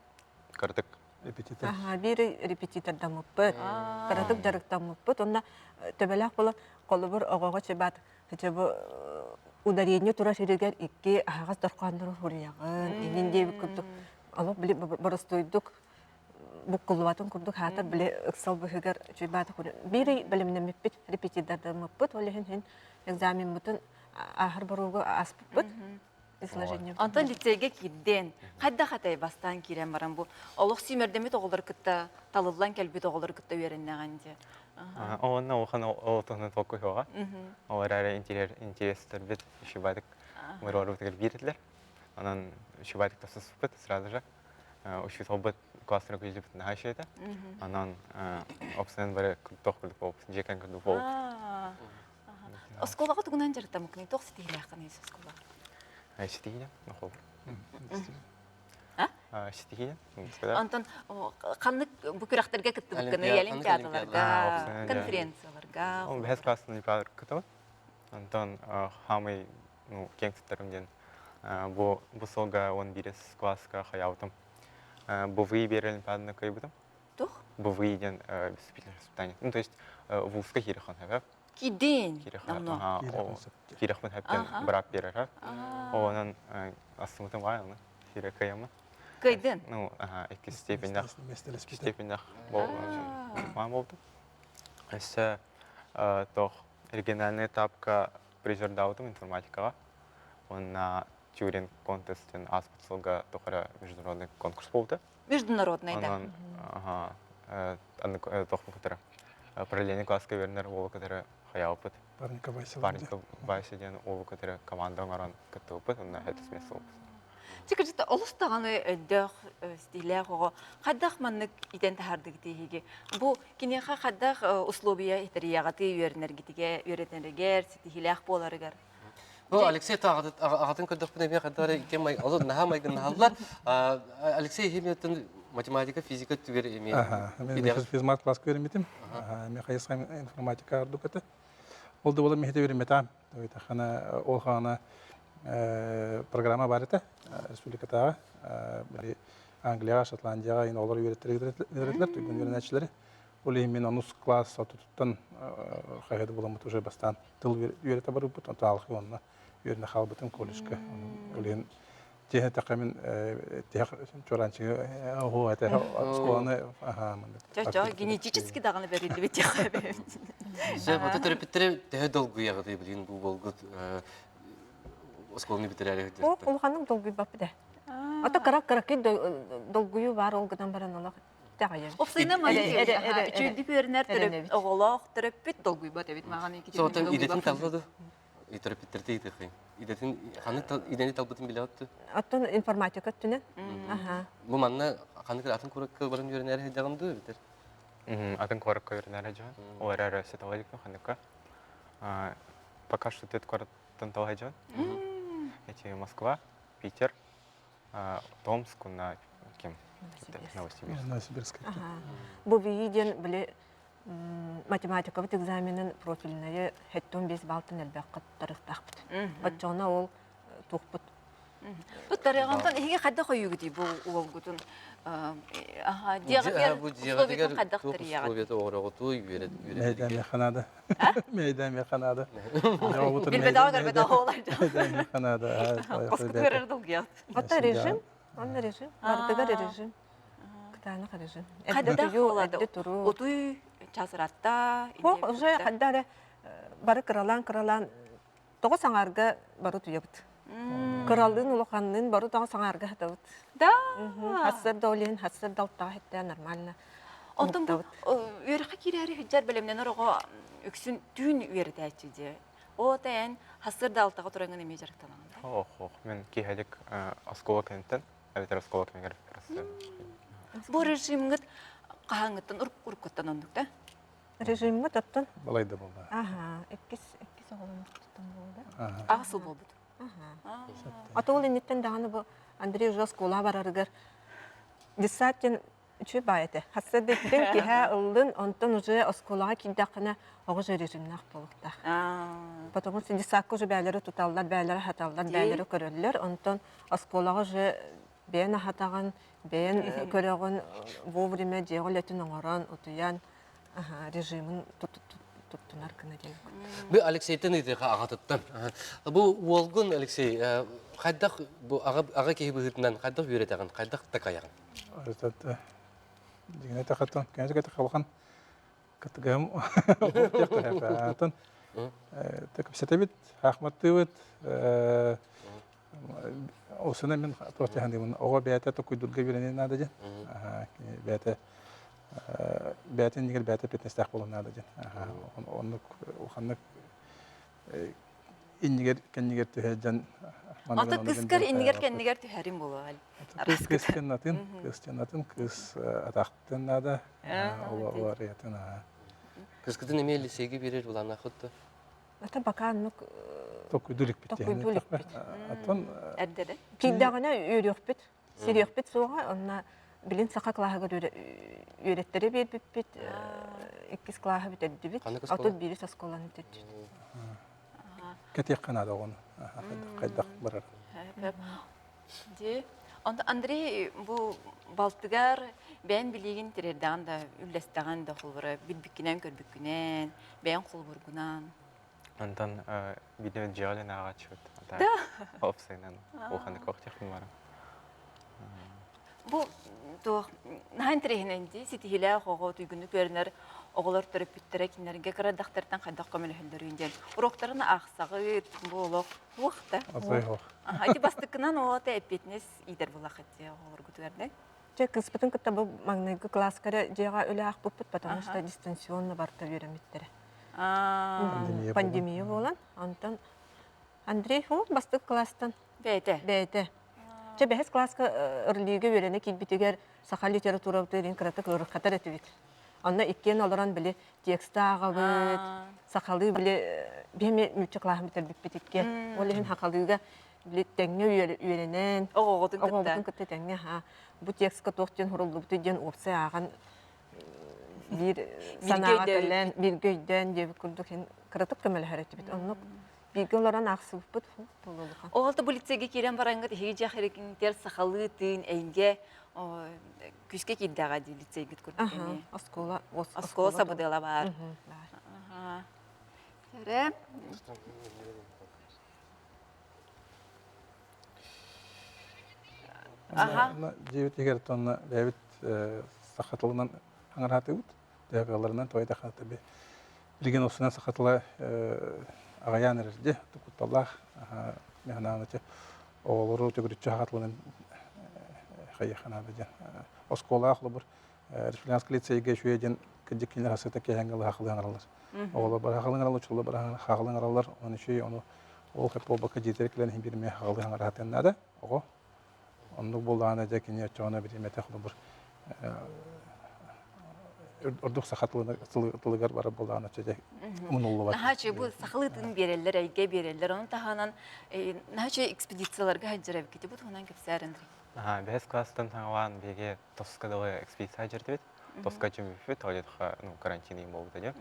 кыратык. Репетитор. Аха, биир репетитордаммыппыт. Кыратык дьарыктаммыппыт. Онно төбөлөөх буолан холобур оҕоҕо чыбаат хотя бы ударение турар сиригэр икки аһаҕас дорхооннору суруйаҕын, иҥин диэбит курдук олох били боростуойдук буккуллубатын курдук хаатар били ыксал быһыгар чуйбаата биир бэлэмнэммиппит репетитордаммыппыт ол иһин иһин экзамеммытын ааһар боруогу ааспыппыт изложение Онтон лицейгэ киирдин. Хайдах атай бастаан киирэн баран бу олох сүүмэрдэммит оҕолор кытта талыллан кэлбит оҕолор кытта үөрэннэҕин дии. Онно улахан ол туһунан толкуйуоҕа. Ол эрээри интерестэрбит үчүгэйдик мыруорбутугар биир этилэр. Онон үчүгэйдик тахсыспыт сразу же. Учууталбыт класстара күлдүбүт наһаа үчүгэй этэ. Онон опсынан бары туох курдук буолбут, дьиэ курдук буолбут. Оскуолаҕа тугунан дьарыктаммыккыный? Туох ситиһиилээххиний оскуолаҕа? Ситиһиинэн, нохол. Ситиһиинэн. Онтон ханнык бу күрэхтэргэ кыттыбыккыный? Олимпиадаларга, конференцияларга? Ол бэһис класстан олимпиадаларга кыттабын. Онтон хаамай ну, киэҥ туттарым диэн бу бу сылга 11 класска хаябытым. БВИ биэрэр олимпиаданы кыайбытым. Тух? БВИ диэн вступительное испытание. Ну, то есть вузка киирихон хэбэп. Кидин. Киирихон хэптен брак берер. Онон астымытым бай аны. Киире кыйамын. Кыйдын? Ну, ага, икки степенях. Степенях болду. Өссө тох региональный этапка призердаабытым информатикаҕа уонна Тюринг контестин ааспыт сылга тухары международный конкурс буолбута. Международный, да. Онон ага, аны тохпу кытары параллельный класска үөрэнэр уолу кытары хаябыппыт. Парников Вася. Парников Вася диэн уолу кытары команда оҥорон кыттыбыппыт, онно хэттис место буолбут. Чикырдьыта олус даҕаны өйдөөх, стилээх оҕо. Хайдах маннык итэн таһаардыгыт эһиги? Бу киниэхэ хайдах условия тэрийэҕитий үөрэнэргитигэ, үөрэтэригэр, ситиһиилээх буоларыгар? Бу Алексей аҕатын көрдөхпүнэ эмиэ хайдах эрэ икки май олус наһаа майгыннаһаллар. Алексей химияттан математика, физика түгэр эмиэ. Мен физмат класска үөрэммитим. Мен хайысхам информатика ордук этэ. Ол да буолан миһите үөрэммэтам. Хана ол хаана программа бар этэ республикатааҕы били Англияҕа, Шотландияҕа ин олор үөрэттэрилэр туйгун үөрэнээччилэри. Ол иһин мин онус класс отутуттан хаһыаты буламмыт уже бастаан тыл үөрэтэ барбыппыт, онтон алхы онно үөрэнэ хаалбытым колледжка. Ол иһин тиһэ тэхэ мин тиһэх чуораанчыгы оһуо этэ оскуоланы Чо-чо, генетически даҕаны бэриллибит тиэхэ Сөп, ото төрөппүттэрэ төһө долгуйаҕытый билигин бу буолгут оскуоланы бүтэрээри Ол улаханнык долгуйбаппыт ээ. Ото кыра кыракый долгуйуу баар ол гынан баран олох итэҕэйэр. Опсайна үчүгүйдүк үөрэнэр оҕолоох төрөппүт долгуйбат эбит маҕан Соҕотон идэтин талла ду төрөппүттэртэ ыйытыаххайын. Идэтин ханнык идэни талбытын билэҕит дуу? Оттон информатика өттүнэн. Аха. Бу манна ханнык атын куоракка баран үөрэнээри сылдьаҕын дуу эбэтэр? Атын куоракка үөрэнээри сылдьаҕын. Ол эрээри сетовой ханныкка. Пока что тет куораттан талаһа дьон. Эти Москва, Питер, Томск, на ким? Новосибирск. Новосибирск. Бу ВИИ диэн били математикабыт экзаменын профильнайы хэттон бес балтын элбэххэ тарыхтаахпыт. Оччоҕуна ол туохпут Бу тарыаҕантан эһиги хайдах ойуугутуй бу уолгутун аха диэҕитигэр Бу условиятын хайдах туох тэрийэҕит? условията оҕороҕутуй үөрэт Мэйдэ ханаада. Мэйдэ ханаада. Билбэтэҕэ көрбөтөҕө оҕолор. Мэйдэ ханаада. Хоскутугар долгуйаҕыт. Ото режим, онно режим, бардыгар режим. Кытаанах режим. Хайдах буолады? Эрдэ туруу. Утуй часыратта. Хох уже хайда эрэ бары кыралаан-кыралаан тоҕо саҥарга бары утуйабыт. Кыралыын улаханныын бары тоҕо саҥарга сатабыт. Да. Хассар да ол иһин хассар да алтаҕа хэттэ нормально. Онтон бу үөрэххэ киирээри сылдьар бэлэмнэнэр оҕо үксүн түүн үөрэтээччи дии. Оо эн хассар да алтаҕа тураҥҥын эмиэ дьарыктанаҕын да? Ох, ох, мин киэһэлик оскуола кэнниттэн эбэтэр оскуола кэмигэр просто Бу режимҥыт хаһааҥҥыттан уруккуттан оннук да? Режиммит оттон Балай да буолла. Аха, иккис иккис оҕоломмуттан буолда. Аҕыс сыл буолбут. Аха. Ата ол инниттэн даҕаны бу Андрей уже оскуола барарыгар детсад диэн үчүгэй баай этэ. Хасса да иттин киһэ ыллын, онтон уже оскуолаҕа киирдэххинэ оҕо уже режимнээх буолуохтаах. Потому что детсадка уже бээлэри туталлар, бээлэри хаталлар, бээлэри көрөллөр. Онтон оскуолаҕа уже Бэйэн аһатаҕын, бэйэн көрөҕүн, вовремя дьиэҕэ үлэтин оҥорон, утуйан, режимин туттунар гына диэн. Бу Алексейтан ыйытыаха аҕатыттан. Бу уолгун Алексей хайдах бу аҕа аҕа киһи быһыытынан хайдах үөрэтэҕин, хайдах такайаҕын? Дьиҥинэ тахаттан кэнэс кэтэхалхан кытыгым атын кэпсэтэбит, хаахматтыыбыт, Осуна мин туох оҕо бэйэтэ токуйдурга үөрэнэн наада диэн. Бэйэтэ бэйэтин иннигэр бэйэтэ эппиэтинэстээх буолуон наада диэн. Оннук улаханнык иннигэр кэннигэр түһэрдьэн Ата кыскар иннигэр кэннигэр түһэрин буолуо. Кыыс кыыс атын, кыыс атын, кыыс атахтын наада. Олор ятын. Кыскытын эмиэ лицейге берер булаанахыт да. Ата бака оннук Токуйду иликпит. Токуйду иликпит. Аттан Эрдэ Киирдэҕинэ үөрүөхпүт, сириэхпит суоҕа, онно билин саха кылааһыгар үөрэттэри биэрбиппит, иккис кылааһы бүтэрдибит, отут биирис оскуоланы бүтэрдибит. Кэтиэххэ наада оҕону. Хайдах барар. Дии. Онто Андрей бу балтыгар бэйэн билиигин тириэрдэҕин да, үллэстэҕин да холобура билбиккинэн, көрбүккүнэн, бэйэн холобургунан. Онтон видео дьиэлин ааҕааччыбыт. Опсайынан улаханнык охтехпун барам. Бу туох наһаа интэриэһинэй дии ситиһиилээх оҕо туйгуннук үөрэнэр оҕолор төрөппүттэрэ кинилэргэ кыра эрдэхтэриттэн хайдах көмөлөһөллөрүн диэн уруоктарын аахсаҕыт бу олох туох да ити бастакынан оҕото эппиэтинэс иитэр буоллаххыт дии оҕолоргутугар да Чэ, кыыспытын кытта бу маҥнайгы кылааска эрэ дьиэҕэ үлэ аахпыппыт, потому что дистанционно барыта үөрэммиттэрэ. Пандемия буолан, онтон Андрей ол бастакы кылаастан бэйэтэ бэйэтэ. Чэ, бэһис кылааска РЛИ-гэ үөрэнэ киирбитигэр саха литературабытын кыратык ыарырҕатар этибит. Онно иккиэн олорон били текст ааҕабыт, сахалыы били биһи нуучча кылааһын бүтэрбиппит иккиэн. Ол иһин сахалыыга били тэҥҥэ үөрэнэн, оҕоҕутун кытта тэҥҥэ бу текстка туох диэн суруллубутуй диэн уопсай ааҕан биир санааҕа кэлэн, бииргэ өйдөөн диэбит курдук кыратык көмөлөһөр этибит. Оннук бииргэ олорон аахсыбыппыт буолуолуха. Ол бу лицейгэ киирэн бараҥҥыт эһиги дьиэхэригинтэр сахалыы тыын эйгэ күүскэ киирдэҕэ дии лицейгит курдук эмиэ. Оскуола оскуола сабыдыала баар. Эрэ. Аха. Дьиэбит иһигэр тонна бэйэбит саха тылынан аҥараатыбыт. Дьаһалларынан тоҕо таби билигин осунан саха тыла аҕайаан эрэр дии кутталлаах механааны оҕолору төгүрүччү саха тылынан хайыахха наада диэн оскуолаах холобур республиканский лицейгэ үчүгэй диэн кырдьык кинилэр хасыта киэһэҥҥэ ылы хахылыы аҥараллар оҕолор бары хахылыы аҥараллар учууталлар бары хахылыы аҥараллар оны үчүгэй ону ол хэп буолбакка дьиэтигэр кэлэн иһин биир эмиэ хахылыы аҥараһатыан наада оҕо Оннук буоллаҕына дьэ кини оччоҕуна бириэмэтэ холобур ордук саха тылыгар барар буоллаҕына оччо дьэ умнуллубат. Наһаа үчүгэй бу сахалыы тылын биэрэллэр, эйгэ биэрэллэр. Ону таһынан наһаа үчүгэй экспедицияларга сылдьар эбиккит. Бу туһунан кэпсээр Андрей. Бэһис класстан саҥалаан биһиги тоска дылы экспедиция дьэрдибит. Тоска түмүппүт, тоҕо ну, карантин ыйым буолбута диэн.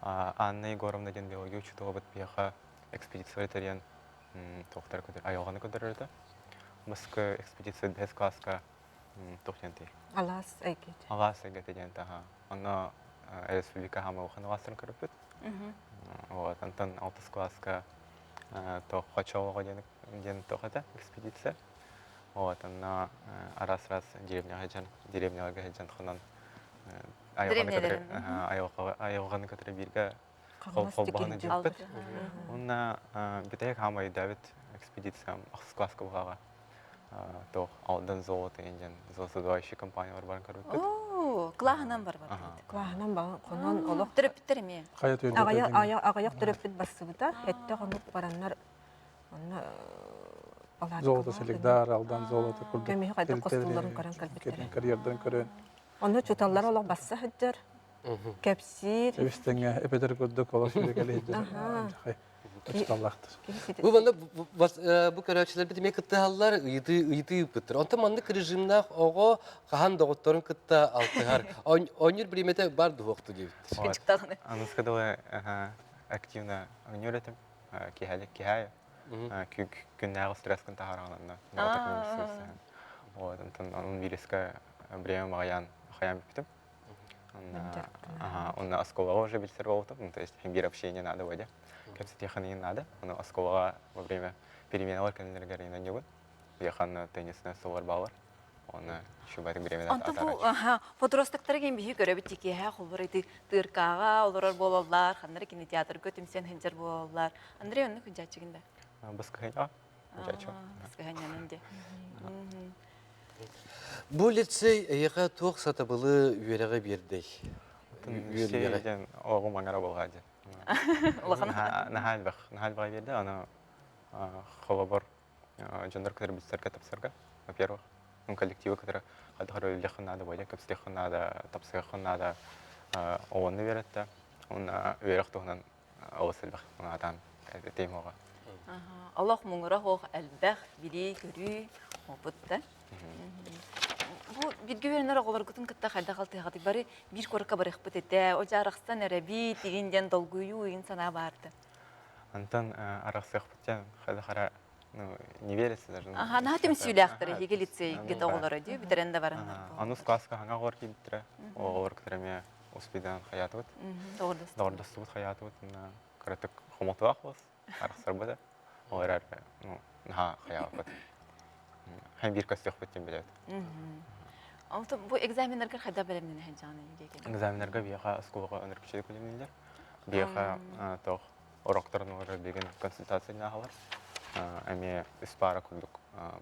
Анна Егоровна диэн биология учуутала биһиэхэ экспедиция тэрийэн туохтары көтөр айылҕаны көрдөрөр этэ. Баскы экспедиция бэһис класска туох диэн тиий? Алаас эйгэтэ. Алаас эйгэтэ диэн таһа. Онно республика хаама улахан алаастарын көрөппүт. Вот, онтон алтыс класска туох Хочолоҕо диэн диэн туох этэ экспедиция. Вот, онно араас-араас деревняҕа сылдьан, деревняларга сылдьан хонон айылҕаны кытары айылҕаны кытары бииргэ холбоһон ыдьыппыт. Уонна бүтэһик хаама өйдөөбүт экспедициям ахсыс класска буһаҕа туох Алдан золото диэн золотодобывающий компаниялар баран көрбүппүт. Оо, кылааһынан барбат. Кылааһынан баран хонон олох төрөппүттэр эмиэ. Аҕыйах төрөппүт барсыбыта, этте хонук бараннар онно Золото селегдар, Алдан золото курдук. Көмүһү хайдах хостуулларын көрөн кэлбиттэрэ. Карьердарын көрөн. Онно учууталлар олох басса сылдьар. Кэпсиир. Эбистэҥэ эбэтэр курдук олох кэлиһдэр учууталлаахтар. Бу манна бу көрөөччүлэрбит эмиэ кыттыһаллар, ыйытыы ыйытыы ыыппыттар. Онтон маннык режимнаах оҕо хаһан доҕотторун кытта алтыһар. Оонньуур бириэмэтэ бар дуһуохту диэбиттэр. Аныска дылы активно оонньуур этим. Киһэлик киһэ күннээҕи стресскин таһаараҕын онно. Вот, онтон онун вируска время маҕайаан хайаан бүппүтүм. Онно онно оскуолаҕа уже билсэр буолбутум. Ну, то есть биир общение надо было. Кэпсэтиэххин надо. Ону оскуолаҕа во время переменалар кэннилэригэр инньэ Уйахан теннисинэн сылар баалар. Оны шубатык время Онто бу подростактары ким биһи көрөбүт тикиэһэ холбор ити тыыркааҕа олорор буолаллар, ханнары кинотеатрга түмсэн сылдьар буолаллар. Андрей оннук күнчааччыгын да? Баскыһыня. Күнчааччы. Баскыһынянан де. Бу лицей эйиэхэ туох сатабылы үөрэҕи биэрдэй? Үөрүйэҕи. Диэн оҕум аҥара буолҕа диэн. Улахан. Наһаа элбэх, наһаа элбэҕи биэрдэ. Аны холобур дьоннор кытары билсэргэ тапсарга, во-первых, ну, коллективы кытары хайдах эрэ үлэлиэххин наада, буойа кэпсэтиэххин наада, тапсыаххын наада, оҕону үөрэттэ. Уонна үөрэх туһунан олус элбэх аатаан этиим оҕо. Олох муҥура суох элбэх билии-көрүү опыт да. Бу бииргэ үөрэнэр оҕолоргутун кытта хайдах алтыһаҕытый? Бары биир куоракка барыахпыт этэ, о дьэ арахсан эрэбит, игин диэн долгуйуу игин санаа баарда. Онтон арахсыахпыт диэн хайдах эрэ ну, не верится даже. Аха, наһаа түмсүүлээхтэр эһиги лицейгит оҕолоро дии, бүтэрэн да бараннар. Анус класска хаҥа оҕолор киирбиттэрэ. Оҕолор кытары эмиэ успейдаан хайаатыбыт. Доҕордостубут хайаатыбыт. Кыратык хомотуох буолс, арахсарбыта. Ол эрэр, ну, наһаа хайаабыт. Хэн биир көстүөхпүт диэн билэбит. Онтон бу экзаменнарга хайдах бэлэмнэнэ сылдьаҕын диэки? Экзаменнарга биһиэхэ оскуолаҕа өнөргүччү бэлэмнииллэр. Биһиэхэ туох уроктарын олорор билигин консультация ааһалар. Эмиэ үс паара курдук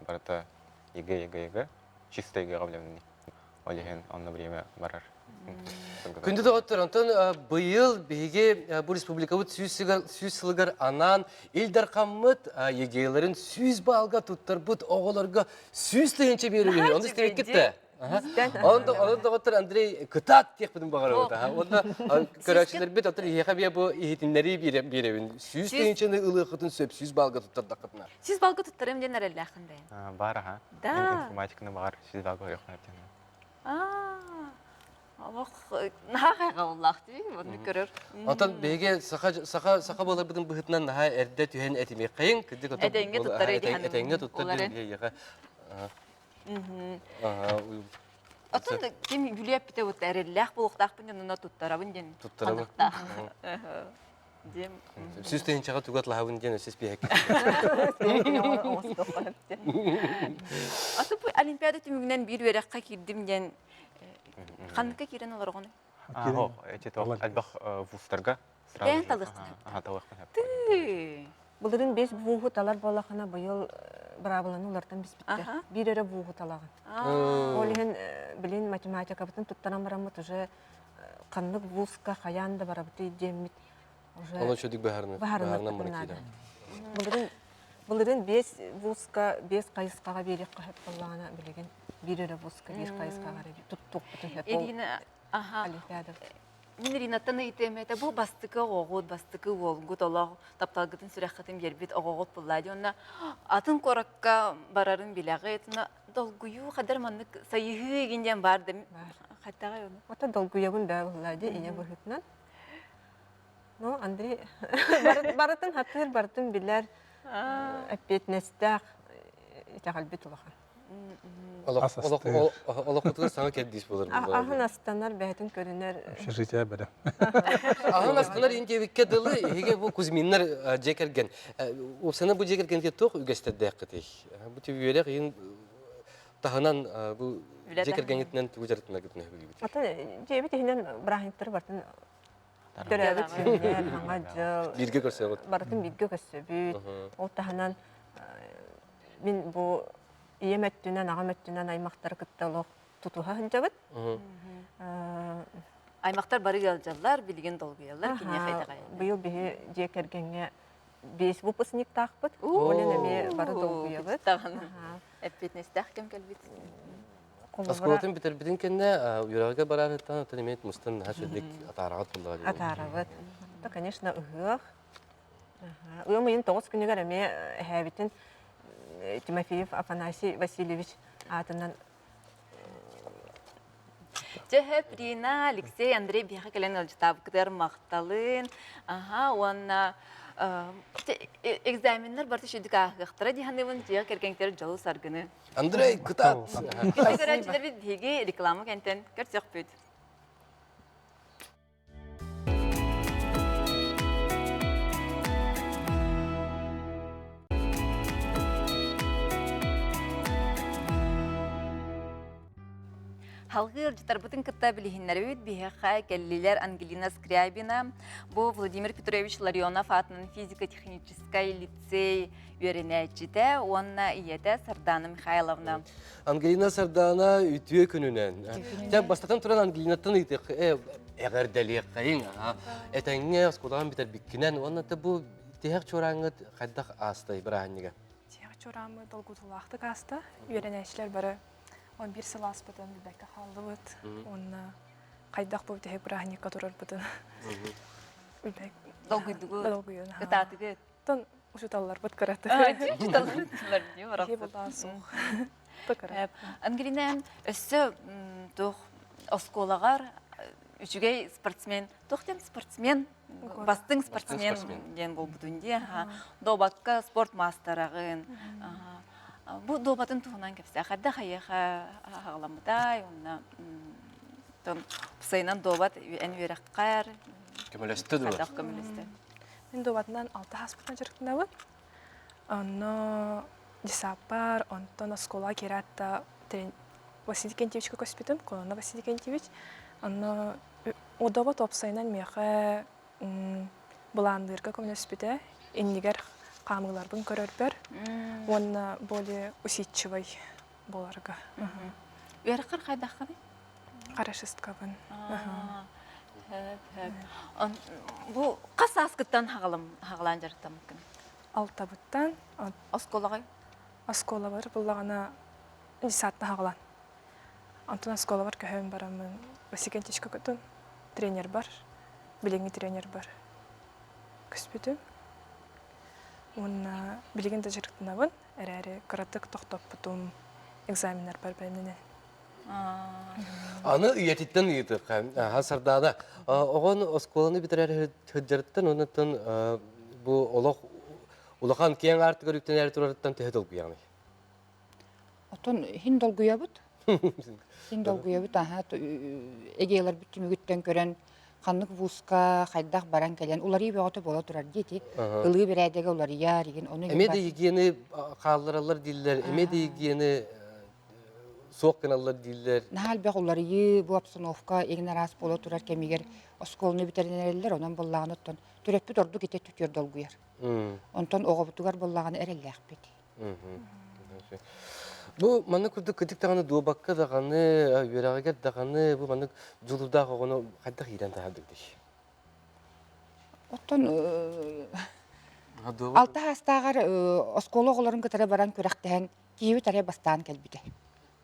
барыта ЕГЭ, ЕГЭ, ЕГЭ, чисто ЕГЭ-ҕэ бэлэмнэнии. Ол иһин онно время барар. Күндү доҕоттор, онтон быйыл биһиги бу республикабыт 100 сылыгар анаан Ил Дархаммыт ЕГЭ-лэрин 100 баалга туттарбыт оҕолорго 100 тыһыынча биэрэр Ону истибиккит да? Онон доҕоттор Андрей кытаат диэхпитин баҕарабыт. Уонна көрөөччүлэрбит оттон иһиэхэ биэ бу иһитиннэрии биэрэбин. 100 тыһыынчаны ылыаххытын сөп 100 баалга туттардаххытына. 100 баалга туттарым диэн эрэллээххин бэйэм. Баар аха. Да. Информатиканы баҕар 100 баалга ойоххун диэн. Олох наһаа хайҕабыллаах дии, оннук көрөр. Онтон биһиги саха саха саха буоларбытын быһыытынан наһаа эрдэ түһэн этимиэххэйиҥ. Кырдьык Этэҥҥэ туттар этэҥҥэ туттар диэн биһиэхэ Оттон ким бүлүөппүтэ вот эрэллээх буолуохтаахпын диэн онно туттарабын диэн Туттарабын. ханныктаах. Диэн. Сүүс тыһыынчаҕа тугу атлаһабын диэн өссө испиэһэккэ. Аты бу Олимпиада түмүгүнэн биир үөрэххэ киирдим диэн ханныкка киирэн олороҕун? Аа, эти элбэх вузтарга Бэйэн талыаххын Аха, талыаххын Тыы. Былырын бес вуһу талар буоллахына быйыл быраабыланы улартан биспиттэр. Биир эрэ вуһу талаҕын. Ол иһин билин математикабытын туттаран бараммыт уже ханнык вузка хайаан да барабытый диэммит уже Ону чөдүк баһарынан баһарынан наада. Былырын былырын бес вузка бес хайысхаҕа биэриэххэ сөп буоллаҕына билигин биир эрэ вузка биир хайысхаҕа эрэ туттуохпутун сөп. Ирина, аха. Олимпиада. Мин Иринаттан ыйытыам этэ, бу бастакы оҕоҕут, бастакы уолгут олох тапталгытын сүрэххитин биэрбит оҕоҕут буллаа дии. Онно атын куоракка барарын билэҕит, долгуйуу хадar маннык сайыһыы игин диэн баар да хаттаҕай ону? Ото долгуйабын да буллаа дии ийэ быһыытынан. Ну, Андрей барытын хатыыр, барытын билэр, эппиэтинэстээх итэҕэлбит улахан. Олохпутугар саҥа кэрдиис буолар Аһын астанар, бэйэтин көрүнэр. Общежитие бэрэ. Аһын астанар иһин диэбиккэ дылы, эһиги бу Кузьминнар дьиэ кэргэн. Упсана бу дьиэ кэргэнгэ туох үгэстэрдээххитий? Бу үөрэх иһин таһынан бу дьиэ кэргэҥҥитинэн тугу дьарыктанаргытын өһүгүбүт? Атын дьиэбит иһинэн бырааһынньыктары барытын төрөөбүт күннэр, саҥа дьыл. Бииргэ көрсөҕүт. Барытын бииргэ көрсөбүт. Ол таһынан мин бу ийэм өттүнэн, аҕам өттүнэн аймахтары кытта олох тутуһа сылдьабыт. Аймахтар бары ыалдьаллар, билигин долгуйаллар, киниэхэ итэҕэйэллэр. Быйыл биһи дьиэ кэргэҥҥэ биэс выпускниктаахпыт. Ол эмиэ бары долгуйабыт. Эппиэтинэстээх кэм кэлбит. Оскуолатын бүтэрбитин кэннэ үөрэҕгэ барарыттан оттон эмиэ мустан наһаа сүрдик атаараҕыт буоллаҕа дии. Атаарабыт. Конечно, ыһыах. Ыам ыйын 9 күнүгэр эмиэ эһээбитин Тимофеев Афанасий Васильевич аатынан Дьэ, Прина, Алексей, Андрей биһиэхэ кэлэн ыалдьытаабыккытыгар махталын. Аха, уонна Экзаменнар барыта шүдүк ааһыахтара дии саныыбын дьиэ кэргэҥтэр дьолу-саргыны. Андрей, кытаат! Күндү көрөөччүлэрбит биһиги реклама кэнтэн көрсөхпүт. Халгыы ыалдьыттарбытын кытта билиһиннэрэбит биһиэхэ кэллилэр Ангелина Скрябина, бу Владимир Петрович Ларионов аатынан физико-техническай лицей үөрэнээччитэ уонна ийэтэ Сардана Михайловна. Ангелина Сардана үтүө күнүнэн. Дьэ, бастатан туран Ангелинаттан ыйытыах, эҕэрдэлиэххэйиҥ. Этэҥҥэ оскуолаҕын бүтэрбиккинэн уонна бу тиһэх чуорааҥҥыт хайдах аастай бырааһынньыга? Тиһэх чуорааммыт долгутуулаахтык ааста. Үөрэнээччилэр бары 11 сыл ааспытын билбэккэ хааллыбыт. Уонна хайдах бу бүтэһик бырааһынньыкка турарбытын билбэк. Долгуйдугут. Долгуйун. Ытаатыгыт. Тон учуталларбыт кыраты. Учуталлар дии Ангелина өссө туох оскуолаҕар үчүгэй спортсмен туох диэн спортсмен бастыҥ спортсмен диэн буолбутун дии дуобакка спорт маастараҕын бу дуобатын туһунан кэпсээ хайдах эйиэхэ аҕаламмытай уонна сайынан дуобат эн үөрэххэр көмөлөстө дуо хайдах көмөлөстө Мин дуобатынан алта хаспытынан дьарыктанабын. Онно десаппар, онтон оскуола киирээт да Василий Кентьевичка көспүтүм, Кононов Василий Кентьевич. Онно удобот уопсайынан миэхэ былаанныырга көмөлөспүтэ, иннигэр хаамыыларбын көрөрбөр уонна более усидчивый буоларга. Үөрэххэр хайдаххыный? Хорошисткабын. Бу хас сааскыттан хаҕалаан дьарыктаммыккын? Алтабыттан. Оскуолаҕа? Оскуолабар буллаҕына десятта хаҕалаан. Онтон оскуолабар көһөн бараммын Василий көтөн тренер бар, билиҥҥи тренер бар көспүтүм. Уонна билигин да дьарыктанабын, эрээри кыратык тохтоппутум экзаменнарбар бэлэмнэнэн. Аны үйэтиттэн ыйытыахха. Аха Сардаана, оҕон оскуоланы бүтэрэр сылдьарыттан оннуттан бу олох улахан киэҥ аартыгар үктэнээри турарыттан төһө долгуйаҕыный? Оттон иһин долгуйабыт. Иһин долгуйабыт аһа эгиэлэрбит түмүгүттэн көрөн ханнык вузка хайдах баран кэлэн уларыы бөҕөтө буола турар диэти ылыы бэрээдэгэ уларыйар игин ону Эмиэ да гигиены хааллараллар дииллэр, эмиэ да гигиены суох гыналлар дииллэр. Наһаа элбэх уларыйыы бу обстановка игин араас буола турар кэмигэр оскуоланы бүтэрэн эрэллэр, онон буоллаҕына оттон төрөппүт ордук ити өттүтүгэр долгуйар. Онтон оҕобутугар буоллаҕына эрэллээхпит. Бу маннык курдук кытык даҕаны дуобакка даҕаны, үөрэҕигэр даҕаны бу маннык дьулуурдаах оҕону хайдах иирэн таһаардыгытый? Оттон алта саастааҕар оскуола оҕолорун кытары баран күрэхтэһэн киһибит арай бастаан кэлбитэ.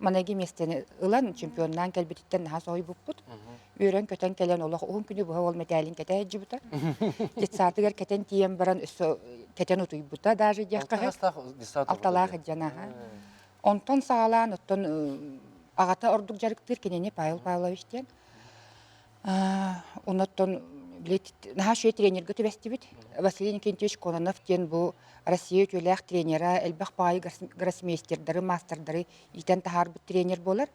Маныгы миэстэни ылан чемпионнаан кэлбититтэн наһаа соһуйбуппут. Үөрэн-көтөн кэлэн олох уһун күнү быһа ол мэтээлин кэтэ сылдьыбыта. Детсадыгар кэтэн тиийэн баран өссө кэтэн утуйбута даже диэххэ Алталаах дьан аха. Онтон саҕалаан оттон аҕата ордук дьарыктыыр кинини Павел Павлович диэн. Оннуттан наһаа үчүгэй тренергэ түбэстибит. Василий Никитич Кононов диэн бу Россия үтүөлээх тренера, элбэх баҕайы гроссмейстердары, маастардары иитэн таһаарбыт тренер буолар.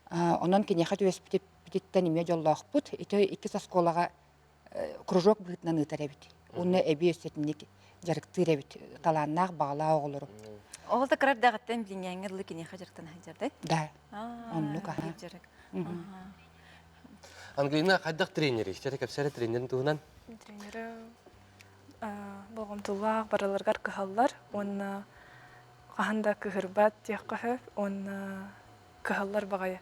Онон киниэхэ түбэспититтэн эмиэ дьоллоохпут. Ити иккис оскуолаҕа кружок быһыытынан ыытар эбит. Уонна эбии өссө итинник дьарыктыыр эбит талааннаах, баҕалаах оҕолору. Ол да кыра эрдэҕиттэн билиҥҥээҥҥэ дылы киниэхэ дьарыктана сылдьар Да. Оннук аха. Дьарык. Ангелина хайдах тренерий? Чэ кэпсээрэ тренерин туһунан. Тренеры болҕомтолоох барыларыгар кыһаллар уонна хаһан да кыһырбат диэххэ сөп уонна кыһаллар баҕайы.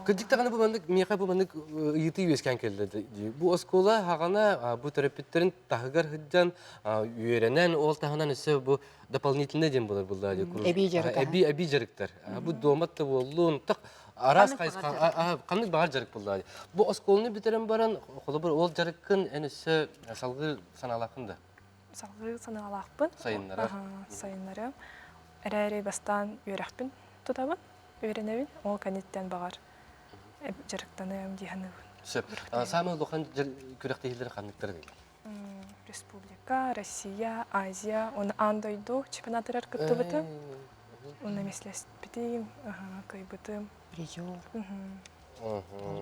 Кырдьык даҕаны бу маннык миэхэ бу маннык ыйытыы үөскээн кэллэ дии. Бу оскуола хаҕана бу төрөппүттэрин таһыгар сылдьан үөрэнэн ол таһынан өссө бу дополнительный диэн буолар булла Эбии дьарык. Эбии эбии дьарыктар. Бу дуомат да буоллун, так араас хайысха ханнык баҕар дьарык буолла. Бу оскуоланы бүтэрэн баран холобур ол дьарыккын эн өссө салгыы санаалааххын да? Салгыы санаалаахпын. Сайыннарар. Сайыннарыам. Эрээри бастаан үөрэхпин тутабын, үөрэнэбин. Ол кэнниттэн баҕар дьарыктаныам дии саныыбын. Сөп. Саамай улахан күрэхтэһиилэр ханныктар дииллэр? Республика, Россия, Азия уонна аан дойду чемпионатыгар кыттыбытым. Уонна миэстэлэспитим, кыайбытым. Призер.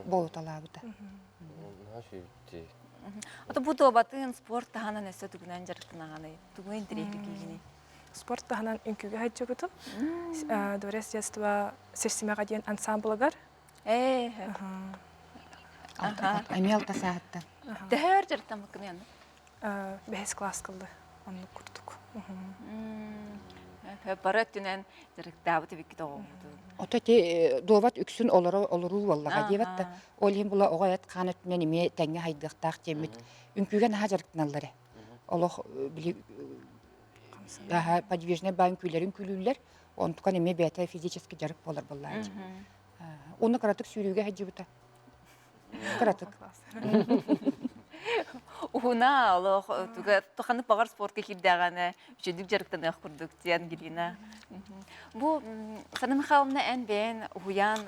Буолуталаабыта. Ото бу дуобатын спорт таһынан өссө тугунан дьарыктанаҕыный? Тугу интэриэһиргиигиний? Спорт таһынан үҥкүүгэ сылдьыбытым. Дворец детства Сирсимэҕэ диэн ансамблыгар. Ээ. Эмиэ алта сааһыттан. Төһө өр дьарыктаммыккыный аны? Бэһис класс кылды. Оннук курдук. Бары өттүнэн дьарыктаабыт эбиккит оҕоҕутун. Ото ити дуобат үксүн олоро олоруу буоллаҕа диэбэт да. Ол иһин була оҕо эт хаан өттүнэн эмиэ тэҥҥэ хайдыахтаах диэммит үҥкүүгэ наһаа дьарыктаналлар ээ. Олох били подвижный баа үҥкүүлэрин үҥкүүлүүллэр. Онтукан эмиэ бэйэтэ физически дьарык буолар буоллаҕа дии. Уонна кыратык сүүрүүгэ сылдьыбыта. Кыратык. Уһуна олох туга туханнык баҕар спортка киирдэҕинэ үчүгдүк дьарыктаныах курдук диэн Ангелина. Бу Сана Михайловна эн бэйэн уһуйаан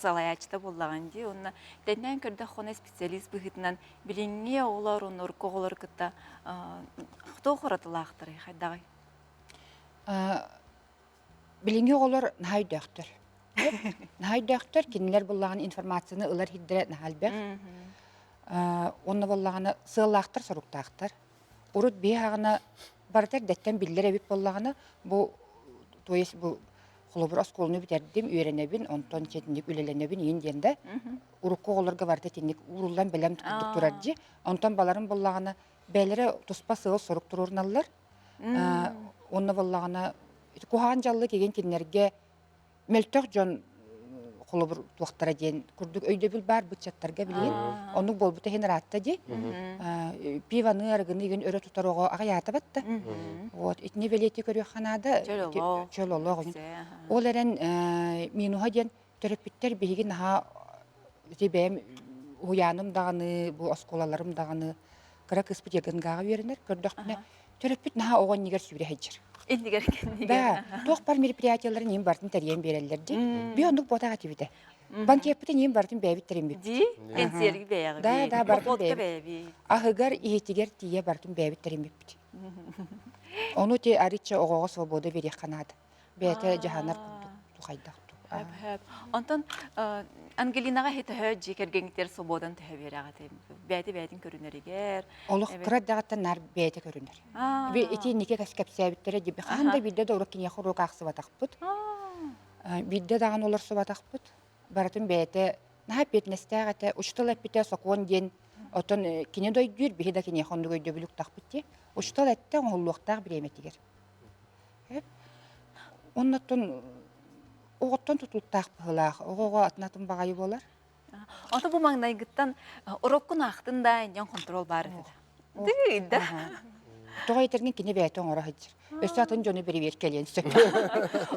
салайааччыта буоллаҕын дии. Уонна тэннээн көрдөххүнэ специалист быһыытынан билиҥҥи оҕолор уонна урукку оҕолору кытта туох уратылаахтарый хайдаҕый? Билиҥҥи оҕолор наһаа өйдөөхтөр. Наһаа өйдөөхтөр, кинилэр буоллаҕына информацияны ылар сирдэрэ наһаа элбэх. Уонна буоллаҕына сыаллаахтар, соруктаахтар. Урут биһи аҕына барыта эрдэттэн биллэр эбит буоллаҕына, бу то есть бу холобур оскуоланы бүтэрдим, үөрэнэбин, онтон итинник үлэлэнэбин иин диэн да урукку оҕолорго барыта итинник ууруллан бэлэм курдук турар дии. Онтон баларым буоллаҕына бэйэлэрэ туспа сыал-сорук туруоруналлар. Онно буоллаҕына куһаҕан дьаллык игин кинилэргэ мөлтөх дьон холобур туохтара диэн курдук өйдөбүл баар быччаттарга билигин оннук буолбута иһин ыраатта дии пивоны арыгыны игин өрө тутар оҕо аҕыйаата батта вот итини бэлиэтии көрүөххэ наада чөл олох ол эрэн минуһа диэн төрөппүттэр биһиги наһаа ити бэйэм уһуйааным даҕаны бу оскуолаларым даҕаны кыра кыыспыт ягынгааҕа үөрэнэр көрдөхпүнэ төрөппүт наһаа оҕо иннигэр сүүрэ сылдьар иннигэр кэннигэр да туох бар мероприятиеларын иин барытын тэрийэн биэрэллэр дии би оннук буотах этибитэ банкетпытын иин барытын бэйэбит тэриммиппит дии кэнсиэрги бэйэҕи да да барытын бэйэбит аһыгар иһитигэр тиийэ барытын бэйэбит тэриммиппит ону ти арычча оҕоҕо свобода биэриэххэ наада бэйэтэ дьаһанар курдук тухайдах Хөп-хөп. Онтон Ангелинаҕа төһө дьиэ кэргэҥҥитигэр свободан төһө биэрэҕит? Бэйэтэ бэйэтин көрүнэригэр. Олох кыра эрдэҕиттэн наар бэйэтэ көрүнэр. Ити инники кэпсээбиттэрэ дии. Хаһан да биирдэ да уруок киниэхэ уруок аахсыбатахпыт. Биирдэ даҕаны олорсубатахпыт. Барытын бэйэтэ наһаа эппиэтинэстээх этэ. Учуутал эппитэ сокуон диэн оттон кини да өйдүүр, биһи да киниэхэ оннук өйдөбүл уктахпыт дии. Учуутал эттэ оҥоһуллуохтаах бириэмэтигэр. Оннуттан оҕоттон тутулуктаах быһыылаах. Оҕо-оҕо атын-атын баҕайы буолар. Ото бу маҥнайгыттан уроккун аахтын да инньэн хонтуруол баар этэ. Тыый да. Тоҕо этэргин кини бэйэтэ оҥоро сылдьар. Өссө атын дьону бэрэбиэркэлиэн сөп.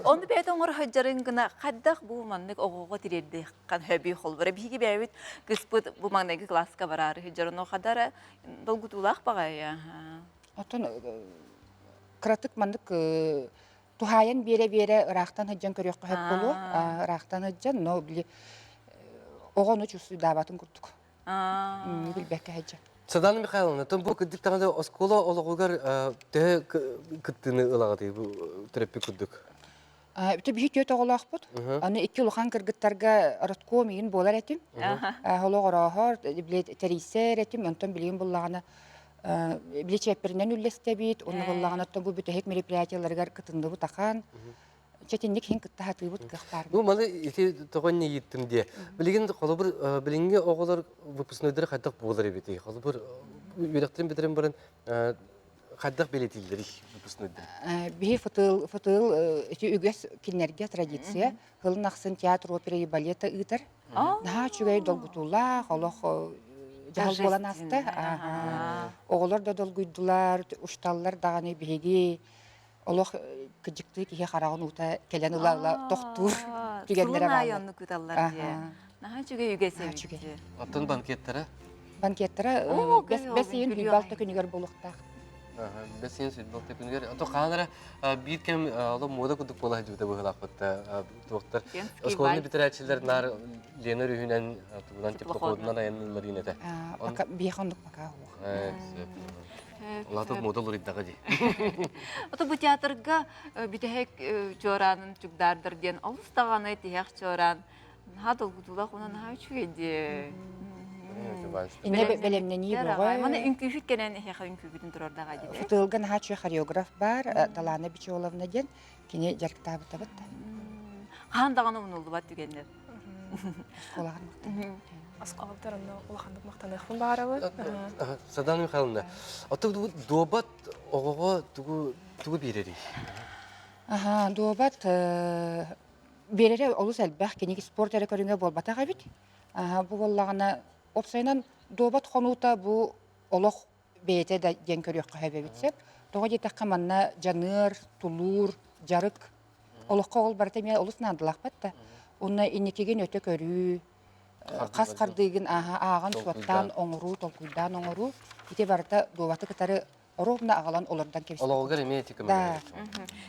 Ону бэйэтэ оҥоро сылдьарын гына хайдах бу маннык оҕоҕо тириэрдиэххин сөбүй холбура биһиги бэйэбит кыыспыт бу маҥнайгы кылааска бараары сылдьар ону хадара долгутуулаах баҕайы. Оттон кыратык маннык туһаайан биэрэ-биэрэ ыраахтан сылдьан көрүөххэ сөп буолуо. Ыраахтан сылдьан, но били оҕону чувствуйдаабатын курдук. Билбэккэ сылдьан. Сардана Михайловна, тон бу кырдьык даҕаны оскуола олоҕугар төһө кыттыыны ылаҕытый бу төрөппүт курдук? Бүтэ биһи түөрт оҕолоохпут. Аны икки улахан кыргыттарга родком иин буолар этим. Олох орооһор, тэрийсэр этим, онтон билигин буллаҕына били чиэппэринэн үллэстэбит, онно буллаҕына оттон бу бүтэһик мероприятиеларыгар кытынныбыт ахан. Чэтинник иһин кытта сатыыбыт кыах баар. Бу маны ити тоҕо инньэ диye. Билигин холобур билиҥҥи оҕолор выпускнойдары хайдах буолар эбитий? Холобур үөрэхтэрин бүтэрэн баран хайдах бэлиэтииллэрий выпускнойдары? Биһи фытыл фытыл ити үгэс кинилэргэ традиция. Сылын ахсын театр опера и балета ыытар. Наһаа үчүгэй долгутуулаах, олох дьаһал буолан ааста. Оҕолор да долгуйдулар, ушталлар даҕаны биһиги олох кыдьыктыы киһи хараҕын уута кэлэн ыла-ыла тохтуур түгэннэрэ бааллар. оннук ыыталлар дии. Наһаа үчүгэй үгэс эбит. Оттон банкеттара? Банкеттара бэс ыйын 26 күнүгэр буолуохтаах. Бэсиэн сүрбэлтэ күнүгэр. Ото хаан эрэ биир кэм олох муода курдук буола сылдьыбыта быһыылаахпыт туохтар. Оскуоланы бүтэрээччилэр наар Лена өрүһүнэн тугунан теплоходунан айанныыллар диэн этэ. Пока биэхэ оннук пока суох. Улаатып муода уларыйдаҕа дии. Ото бу театрга бүтэһик чуораанын чугдаардар диэн олус даҕаны тиһэх чуораан наһаа долгутуулаах уонна наһаа үчүгэй дии. Инне бэлэмнэнии бөҕө. Маны үҥкүүһүт кэлэн эһиэхэ үҥкүүгүтүн турардаҕа дии. Футылга наһаа үчүгэй хореограф бар, Талаана Бичоловна диэн кини дьарыктаабытабыт. Хаһан даҕаны умнуллубат түгэннэр. Оскуолаҕа Оскуолабытыгар онно улаханнык махтаныахпын баҕарабын. Садана Михайловна, оттон дуобат оҕоҕо тугу тугу биэрэрий? Аха, дуобат биэрэрэ олус элбэх, кини спорт эрэ көрүҥэ буолбатах эбит. Бу буоллаҕына, уопсайынан дуобат хонуута бу олох бэйэтэ да диэн көрүөххэ сөп эбит сөп. Тоҕо диэтэххэ манна дьаныар, тулуур, дьарык олоххо ол барыта эмиэ олус наадалаахпат да. Уонна инникигин өтө көрүү, хас хардыыгын ааҕан суоттаан оҥоруу, толкуйдаан оҥоруу ити барыта дуобаты кытары ровно аҕалан олордон кэбиспит. Олоҕугар эмиэ ити көмөлөһөр.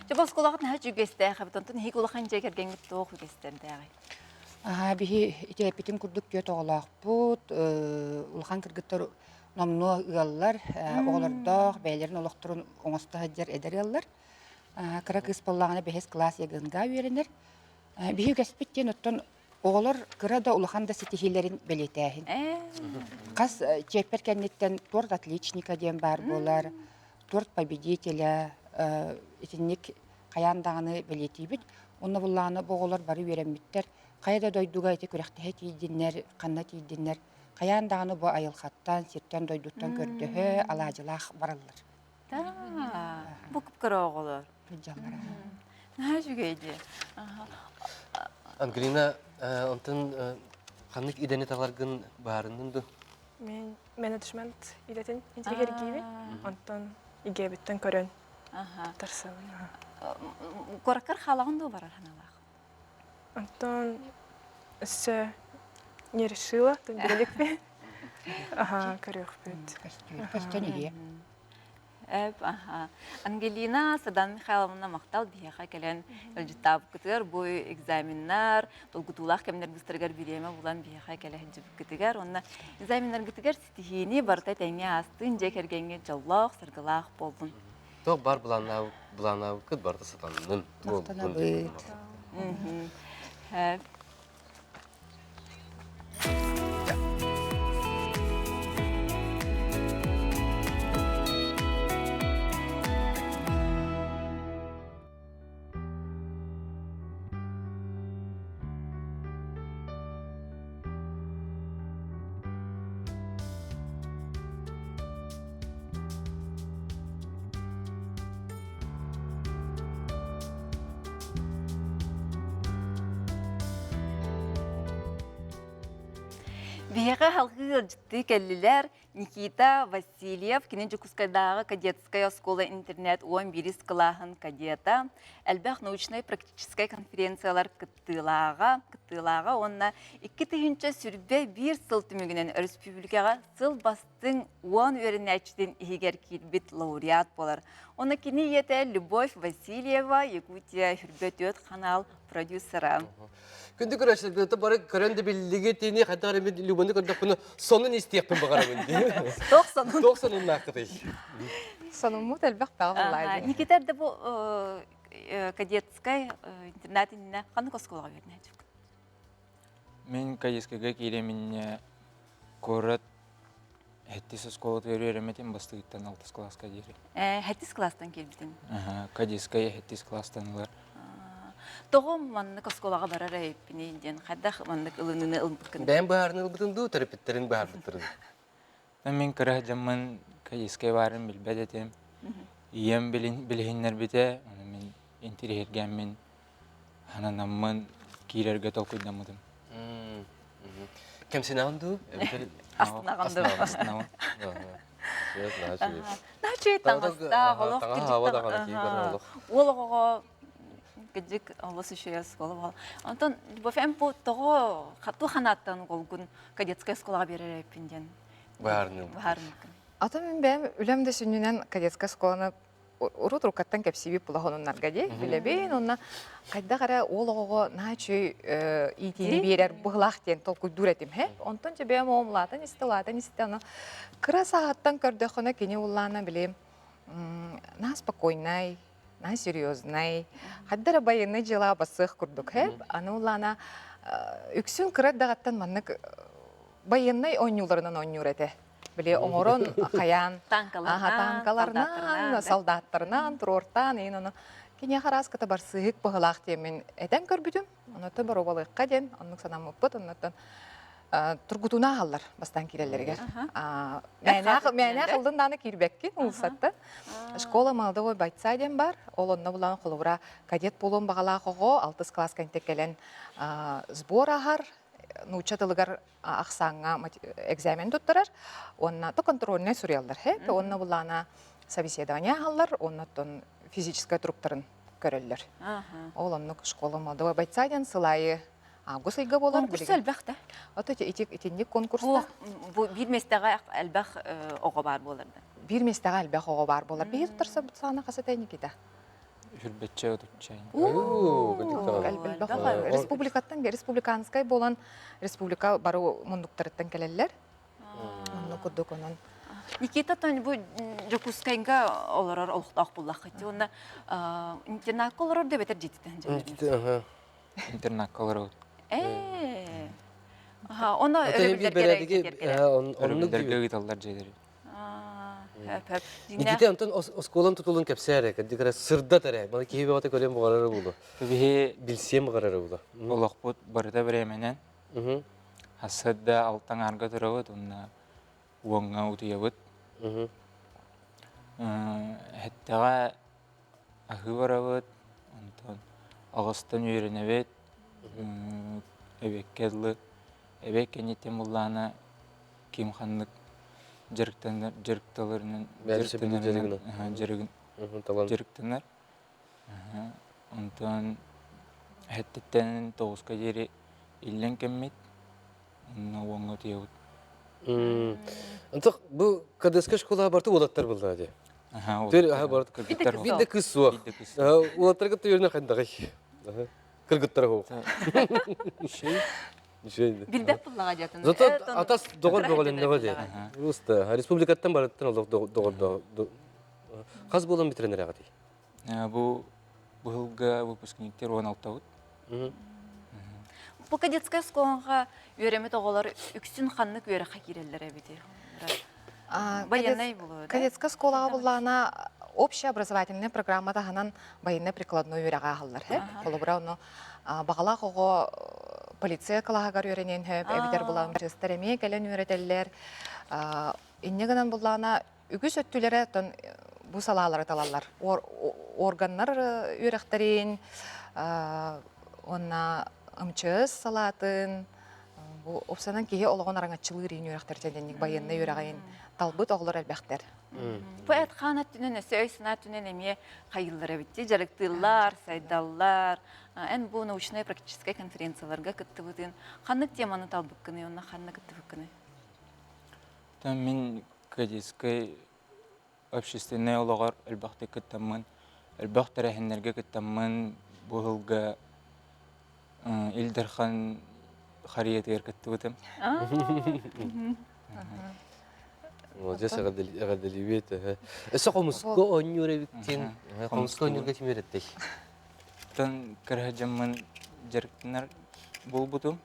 Дьэ бу оскуолаҕыт наһаа үгэстээх эбит. Онтон эһиги улахан дьиэ кэргэҥҥит туох үгэстэрдээҕий? Аһаа, биһи ити эппитим курдук түөрт оҕолоохпут, улахан кыргыттар номнуо ыаллар, оҕолордоох, бэйэлэрин олохторун оҥосто сылдьар эдэр ыаллар. Кыра кыыс буоллаҕына бэһис кылаас ЕГНГ үөрэнэр. Биһи үгэспит диэн оттон оҕолор кыра да улахан да ситиһиилэрин бэлиэтээһин. Хас чиэппэр кэнниттэн торт отличника диэн баар буолар, торт победителя итинник хайаан даҕаны бэлиэтиибит. Онно буллаҕына бу оҕолор бары үөрэммиттэр. Хайа да дойдуга ити күрэхтэһэ тиийдиннэр, ханна тиийдиннэр, хайаан даҕаны бу айылҕаттан, сиртэн, дойдуттан көрдөһө, алаадьылаах бараллар. Да, бу кыра оҕолор. Сылдьаллара. Наһаа үчүгэй дии. Ангелина, онтон ханнык идэни таларгын баарыннын ду? Мен менеджмент идэтин интириһиргиибин. Онтон игэбиттэн көрөн тарсабын. Куораккар хаалаҕын дуу барар ханалаах? Онтон өссө не решила, биликпин. Аха, көрүөхпүт. Көстөн иһиэ. Эп, аха. Ангелина Садан Михайловна махтал биһиэхэ кэлэн ыалдьыттаабыккытыгар бу экзаменнар, долгутуулаах кэмнэр быстарыгар бириэмэ булан биһиэхэ кэлэ сылдьыбыккытыгар уонна экзаменнаргытыгар ситиһиини барыта тэҥҥэ аастыын дьиэ кэргэҥҥэ дьоллоох, саргылаах буоллун. Туох бар былааннаабыккыт барыта сатаннын. Махтанабыт. Биһиэхэ салгыы ыалдьыттыы кэллилэр Никита Васильев, кини Дьокуускайдааҕы кадетскай оскуола-интернат 11 кылааһын кадета, элбэх научнай-практическай конференциялар кыттыылааҕа, кыттыылааҕа уонна 2021 сыл түмүгүнэн өрөспүүбүлүкэҕэ сыл бастыҥ уон үөрэнээччитин иһигэр киирбит лауреат буолар. Онно кини ийэтэ Любовь Васильева, Якутия Хүрбэ түөрт ханаал продюсера. Күндү көрөөччүлэр, бары көрөн да биллиги тини хайдах эрэ мин Любаны көрдөхпүнэ сонун истиэхпин баҕарабын дии. Туох сонун? Туох сонуннааххытый? Сонуммут элбэх баҕа буоллаа дии. Никита да бу кадетскай интернат иннинэ ханнык оскуолаҕа үөрэнээччик? Мин кадетскайга киирэминнэ куорат Хэттис оскуолатыгар үөрэммитим бастыгыттан алтыс кылааска диэри. Э, хэттис кылаастан киирбитин? Кадетскай хэттис кылаастан ылар. Тоҕо маннык оскуолаҕа барар эбиппиний диэн хайдах маннык ылыныыны ылбыккын? Бэйэм быһаарыны ылбытын дуу, төрөппүттэрин быһаарбыттарын? Мин кыра дьоммун кадетскай баарын билбэт этим. Ийэм билиһиннэрбитэ, ону мин интириэһиргээммин хананаммын киирэргэ толкуйдаммытым. Кэмсинэҕин дуу? Эбэтэр Астынаҕын дуу? Астынабын. Наһаа таҥастаах, олох кырдьык Уол оҕоҕо кырдьык олус үчүгэй оскуола буолар. Онтон Любовь эн бу тоҕо туох ханааттан уолгун кадетскай оскуолаҕа биэрэр эбиппин диэн Баарнын. быһаарыныккын. Атын мин бэйэм үлэм да сүнньүнэн кадетскай оскуоланы урут уруккаттан кэпсиибит булаһонуннарга дии билэбин уонна хайдах эрэ уол оҕоҕо наһаа үчүгэй иитиини биэрэр быһылаах диэн толкуйдуур этим һэ онтон дьэ бэйэм оҕом улаатан истэ улаатан истэ ону кыра сааһыттан көрдөххүнэ кини уллаана били наһаа спокойнай наһаа серьезнай хайда эрэ байыаннай дьыалаҕа бассыах курдук һэ аны уллаана үксүн кыра эрдэҕиттэн маннык байыаннай оонньууларынан оонньуур этэ били оҥорон хайаан танкаларынан солдаттарынан туруортаан иин ону киниэхэ араас кыта барсыыһык быһылаах диэммин этэн көрбүтүм онуттан боруобалыахха диэн оннук санаммыппыт оннуттан тургутууна аһаллар бастаан киирэллэригэр мээнээх ыллын дааны киирбэккин уулуссаттан школа молодого бойца диэн бар ол онно булан холобура кадет буолуон баҕалаах оҕо алтыс класс кэнтэ кэлэн сбор аһар нуучча тылыгар ахсааҥҥа экзамен туттарар уонна то контрольнай суруйаллар һэ уонна булаана собеседование аһаллар уонна оттон физическай туруктарын көрөллөр ол оннук школа молодого бойца диэн сыл аайы август ыйга буолар конкурс элбэх да ото ити итинник конкурста бу биир миэстэҕэ элбэх оҕо баар буолар да биир миэстэҕэ элбэх оҕо баар буолар биһи туттарсабыт саана хас этэ Никита Үрбэччэ отучча. Элбэх республикаттан республиканскай буолан республика бары муннуктарыттан кэлэллэр. Онно курдук онон. Никита тон бу Дьокуускайга олорор олохтоох буллаххыт. Уонна интернакка олорор да бэтэр дьиэтиттэн дьэ. Интернакка олоробут. Ээ. Оно өрөбүллэргэ Өрөбүллэргэ ыыталлар дьиэлэри. Никита онтон оскуолан тутулун кэпсээ эрэ, кырдьык сырдат эрэ. Маны киһи бөҕөтө көрүөн баҕарара буолуо. Биһи билсиэн баҕарара буолуо. Олохпут барыта бириэмэнэн. Хассыарда алтан аҥаарга турабыт уонна уоҥҥа утуйабыт. Эттэҕэ аһыы барабыт, онтон аҕыстан үөрэнэбит. Эбиэккэ дылы эбиэт кэнниттэн буллаҕына ким ханнык дьарыктанар дьарыкталарынан дьарыктанарынан дьарыктанар онтон эһэттиттэн тоҕуска диэри иллэҥ кэммит онно уоҥҥа утуйабыт Антох бу кадетскай школаҕа барыта уолаттар буоллаҕа дии. Түр кыргыттар биир да кыыс суох. Уолаттарга түөрүнэ хайдаҕый? Кыргыттара суох. Билбэт буллаҕа дьатын. Зато атас доҕор бөҕөлөннөҕө дии. Просто республикаттан барыттан олох доҕор Хас буолан бүтэрэн эрэҕитий? Бу быһылга выпускниктер 16-быт. Бу кадетскай оскуолаҕа үөрэммит оҕолор үксүн ханнык үөрэххэ киирэллэр эбитий? Военный буолуо Кадетскай оскуолаҕа буллаҕына общеобразовательная программа таһынан военный прикладной үөрэҕи ааһаллар. Холобура, ону баҕалаах оҕо полиция кылааһыгар үөрэниэн сөп, эбэтэр булан чыстар эмиэ кэлэн үөрэтэллэр. Инньэ гынан буллаҕына үгүс өттүлэрэ оттон бу салаалары талаллар. Органнар үөрэхтэрин уонна МЧС салаатын бу опсанан киһи олоҕун араҥаччылыыр иһин үөрэхтэр дэнник байыаннай үөрэҕин талбыт оҕолор элбэхтэр. Бу эт-хаан өттүнэн өссө өй-санаа өттүнэн эмиэ хайыыллар эбит дии, дьарыктыыллар, сайдаллар. Эн бу научнай практическай конференцияларга кыттыбытын ханнык теманы талбыккыный уонна ханна кыттыбыккыный? Мин кадетскай общественнай олоҕор элбэхтик кыттаммын, элбэх тэрээһиннэргэ кыттаммын, бу сылга Ил Дархан харыйатыгар кыттыбытым. Молодец, эҕэрдэлиибит. Өссө хомуска оонньуур эбиккин. Хомуска оонньуурга ким үөрэттэй? Оттон кыра дьоммун дьарыктанар буолбутум.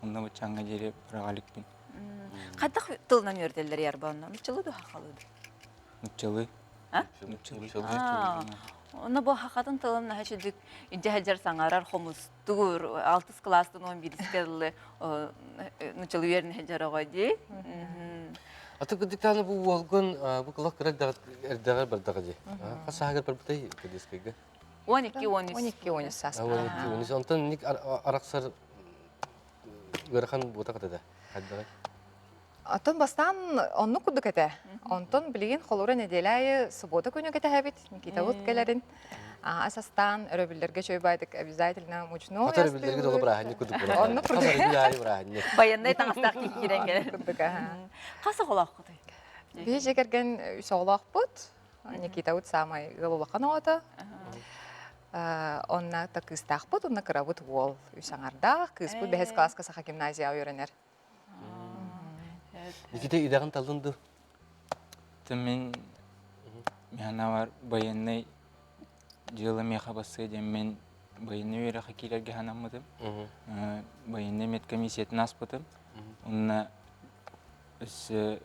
Онно баччааҥҥа диэри быраҕа иликпин. Хайдах тылынан үөрдэллэр ярбаанна? Нуччалыы да хахалыы да? Нуччалыы. А? Нуччалыы. Онно бу хахатын тылын наһаа үчүгдүк илдьэ сылдьар саҥарар хомустуур алтыс кылаастан уон биирискэ дылы нуччалыы үөрэнэ сылдьар оҕо дии. Аты кырдьыктааны бу уолгун бу кылах кыра эрдэҕэр бардаҕа дии. Хас сааһыгар барбытай кадетскайга? 12 13. 12 13 саас. 12 13. Онтон ник арахсар ыарахан буотах этэ да хайдаҕый? Оттон бастаан оннук курдук этэ. Онтон билигин холура нэдиэлэ аайы суббота күнү кэтэһэбит, Никитабыт кэлэрин. Ас астаан өрөбүллэргэ чөй баайдык обязательно мучной Хата өрөбүллэргэ долу бырааһынньык курдук буолар. Оннук курдук. Хас өрөбүл аайы бырааһынньык. Байыаннай таҥастаах киһи киирэн кэлэр. Курдук, аха. Хас оҕолооххутуй? Биһи дьиэ кэргэн үс оҕолоохпут. Никитабыт саамай ыал улахан оҕото. Онно та кыыстаахпыт, онно кырабыт уол үс аҥардаах. Кыыспыт бэһис кылааска Саха гимназияҕа үөрэнэр. Никита идэҕин таллын дуу? Мин миһанавар военный дьыала миэхэ бассыа диэн мин военный үөрэххэ киирэргэ санаммытым. Военный медкомиссиятын ааспытым. Онно өссө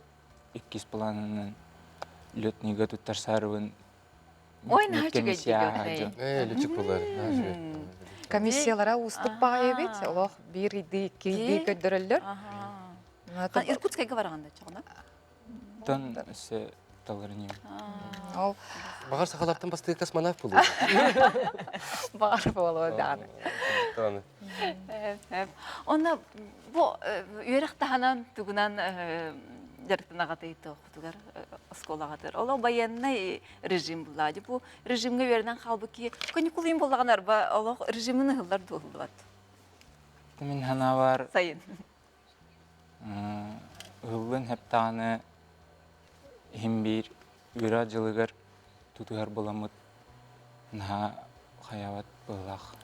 иккис планынан летныйга туттарсаарыбын Ой, наһаа үчүгэй Ээ, лүчүк буолар. Комиссиялара уустук баҕайы эбит. Олох биир ыйдыы, икки ыйдыы көрдөрөллөр. Иркутскайга бараҕын да чоҕуна? Тон өссө таларыньым. Ол Баҕар сахалартан бастыыр космонавт буолуо. Баҕар буолуо даҕаны. Даҕаны. Онно бу үөрэх таһынан тугунан дьарыктанаҕытый туоххутугар оскуолаҕытыгар? Олох байыаннай режим булла. Бу режимҥэ үөрэнэн хаалбыт киһи каникулын буоллаҕына арба олох режимин ыһыллар дуоһуллубат. Мин санаабар Сайын. ыһыллын хептааны иһин биир үөрэх дьылыгар тутуһар буоламмыт наһаа хайаабат быһыылаах.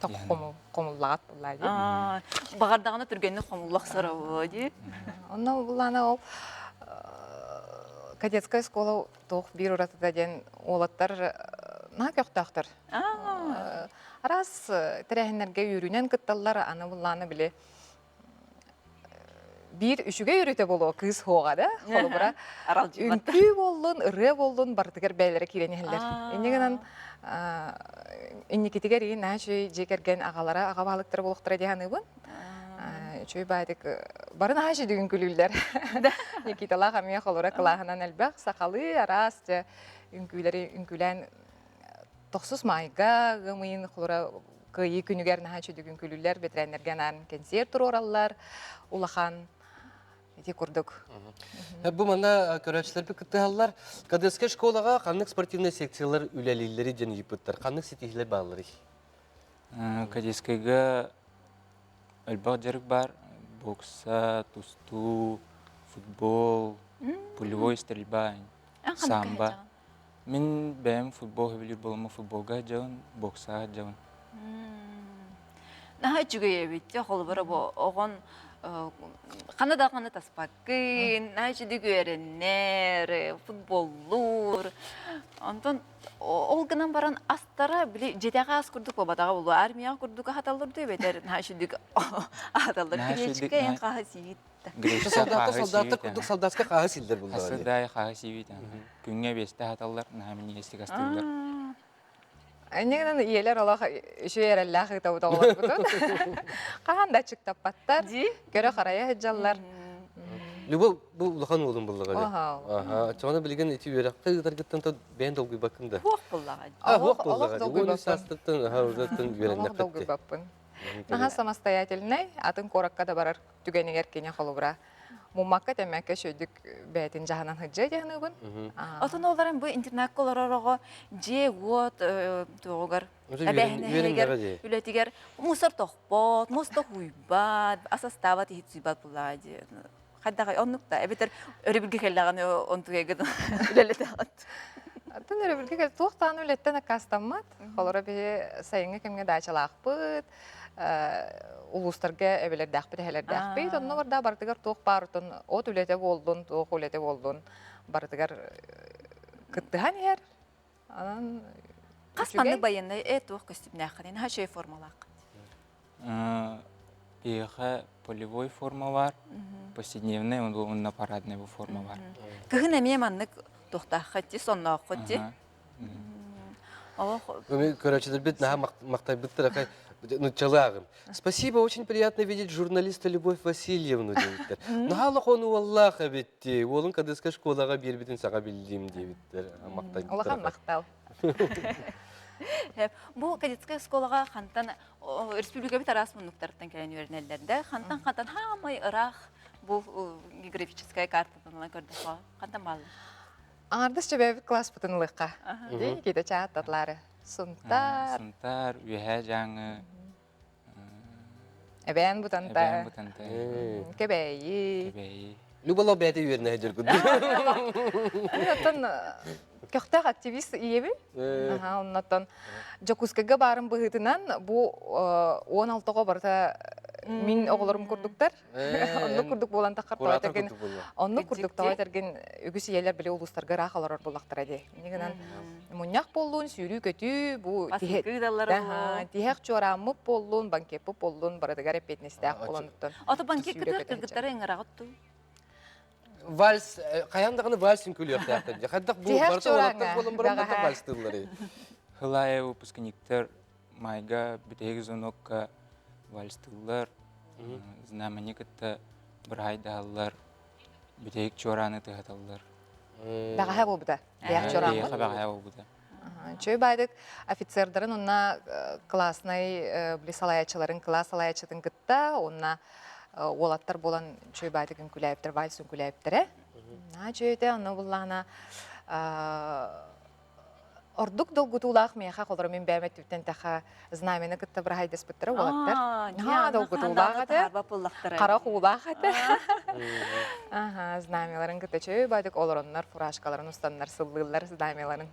Хомуллаҕат буоллаа дии. Баҕардаҕына түргэнник хомуллах сороо дии. Онно буллаана ол кадетская школа туох биир уратыта диэн уолаттар наһаа көхтөөхтөр. Араас тэрээһиннэргэ үөрүүнэн кытталлар, аны буллаана били биир үчүгэй өрүтэ буолуо кыыс хуоҕа да холобура үҥкүү буоллун ырыа буоллун барытыгар бэйэлэрэ киирэн иһэллэр инньэ гынан инникитигэр иин наһаа үчүгэй дьиэ кэргэн аҕалара аҕа баһылыктара буолуохтара дии саныыбын үчүгэй баайдык бары наһаа үчүгэй үҥкүүлүүллэр Никиталаах эмиэ холобура кылааһынан элбэх сахалыы араас дьэ үҥкүүлэри үҥкүүлээн тохсус маайга ыам ыйын холобура Кыайыы күнүгэр наһаа үчүгэй үҥкүүлүүллэр, бэтэрээннэргэ анаан кэнсиэр туруораллар, улахан ити курдук. Бу манна көрөөччүлэрбит кыттыһаллар. Кадетскай школаҕа ханнык спортивнай секциялар үлэлииллэрий диэн ыйыппыттар. Ханнык ситиһиилэр баалларый? Кадетскайга элбэх дьарык баар. Бокса, тустуу, футбол, пулевой стрельба, самбо. Мин бэйэм футбол сөбүлүүр буоламмын футболга сылдьабын, боксаҕа сылдьабын. Наһаа үчүгэй эбит. Холобура бу оҕон ханна да ханна таспаккын, наһаа үчүгэй үөрэнэр, футболлуур. Онтон ол гынан баран астара били дьиэтэҕи ас курдук буолбатаҕа буолуо. Армияҕа курдук аһаталлар дуу эбэтэр наһаа үчүгэй аһаталлар. Гречка эн хаһа сиит. Гречка Солдаттар хааһы солдаттар сиибит. курдук солдатска хааһы сииллэр буллаҕа Хасы дии. да хааһы сиибит. Күҥҥэ биэстэ аһаталлар, наһаа минньигэстик астыыллар. Инньэ гынан ийэлэр олох үчүгэй эрэллээх ыытабыт оҕолорбутун. Хаһан да аччыктаппаттар, Дии? көрө-харайа сылдьаллар. Любовь бу улахан уолун буллаҕа дии. Оһоо. Аха, оччоҕуна билигин ити үөрэххэ ыытаргыттан то бэйэн долгуйбаккын да. Туох буллаҕа дии. А, Олох хуох олох буллаҕа дии. Уон үс долгуйбаппын. саастыттан, аха, узаттан Олох үөрэннэххит дии. долгуйбаппын. Наһаа самостоятельнай, атын куоракка да барар түгэнигэр кини холобура муммакка-тэммэккэ үчүгэйдик бэйэтин дьаһанан сылдьыа дии саныыбын. Отон олорон бу интернакка олорор оҕо дьиэ-уот туоҕугар эбээһинэһигэр үлэтигэр мусор тохпот, муус тоһуйбат, ас астаабат, иһит сууйбат буллаҕа дии. Хайдаҕай оннук да эбэтэр өрөбүлгэ кэллэҕинэ онтугайгын үлэлэтэҕит. Атын өрөбүлгэ кэл туох даҕаны үлэттэн аккаастаммат. Холоро биһи сайыҥҥы кэмҥэ даачалаахпыт, улуустарга эбэлэрдээхпит, эһэлэрдээхпит. Онно барда барытыгар туох баар отон от үлэтэ буоллун, туох үлэтэ буоллун барытыгар кыттыһан иһэр. Анан Хас маннык байыаннай э туох көстүүмнээххиний? Наһаа үчүгэй формалаах. Биһиэхэ полевой форма бар, повседневный уонна парадный форма бар. Кыһын эмиэ маннык туохтааххыт дии, соннооххут дии. Көрөөччүлэрбит наһаа махтайбыттар акай нуччалыы ааҕым. Спасибо, очень приятно видеть журналиста Любовь Васильевну диэбиттэр. Наһаа улахан уоллаах эбит дии. Уолун кадыска школаҕа биэрбитин саҥа биллим диэбиттэр. Махтайбыттар. Улахан махтал. Бу кадетскай оскуолаҕа хантан республикабыт араас муннуктарыттан кэлэн үөрэнэллэр да хантан хантан хаамай ыраах бу географическая картатынан көрдөххө хантан бааллар? Аҥардас чөбөөбүт класспытын ылыахха. Дии, киитэ чааттатлаары. Сунтаар. Сунтаар, Үөһээ Дьааҥы. Эбээн Бутанта. Эбээн Бутанта. Кэбээйи. Кэбээйи. Любалау бэйэтэ үөрэнэ сылдьар Мин оттон көхтөөх активист ийэбин. Аха, оннотон Дьокуускайга баарым быһыытынан бу 16 оҕо барыта мин оҕолорум курдуктар. Оннук курдук буолан таххар тоҕо этэргин оннук курдук тоҕо этэргин үгүс ийэлэр били улуустарга ыраах олорор буоллахтара дии. Инньэ гынан мунньах буоллун, сүүрүү-көтүү бу тиһэх чуорааммыт буоллун, банкеппыт буоллун барытыгар эппиэтинэстээх буолан оттон. Ото банкеккытыгар кыргыттары ыҥыраҕыт дуу? Вальс, хайаан даҕаны вальс үҥкүүлүөхтээхтэр дии. Хайдах бу барыта уолаттар буолан баран хайдах вальстыылларый? Хылаайа выпускниктар майга бүтэһик звонокка вальстыыллар, знамени кытта быраһайдаһаллар, бүтэһик чуорааны тыһаталлар. Бэҕэһээ буолбута. Бэйэх чуорааммыт. Бэҕэһээ буолбута. Чөй баайдык офицердарын уонна класснай били салайааччыларын кылаас салайааччытын кытта уонна уолаттар буолан чөй баайдык үҥкүүлээбиттэр, вальс үҥкүүлээбиттэрэ. Наһаа үчүгэй онно буллаҕына ордук долгутуулаах миэхэ холоро мин бэйэм өттүбүттэн тэхэ знамяны кытта быраһайдаспыттара уолаттар. Наһаа долгутуулаах этэ. Харах уулаах этэ. Аха, знамяларын кытта чөй баайдык олороннор фуражкаларын устаннар сыллыыллар знамяларын.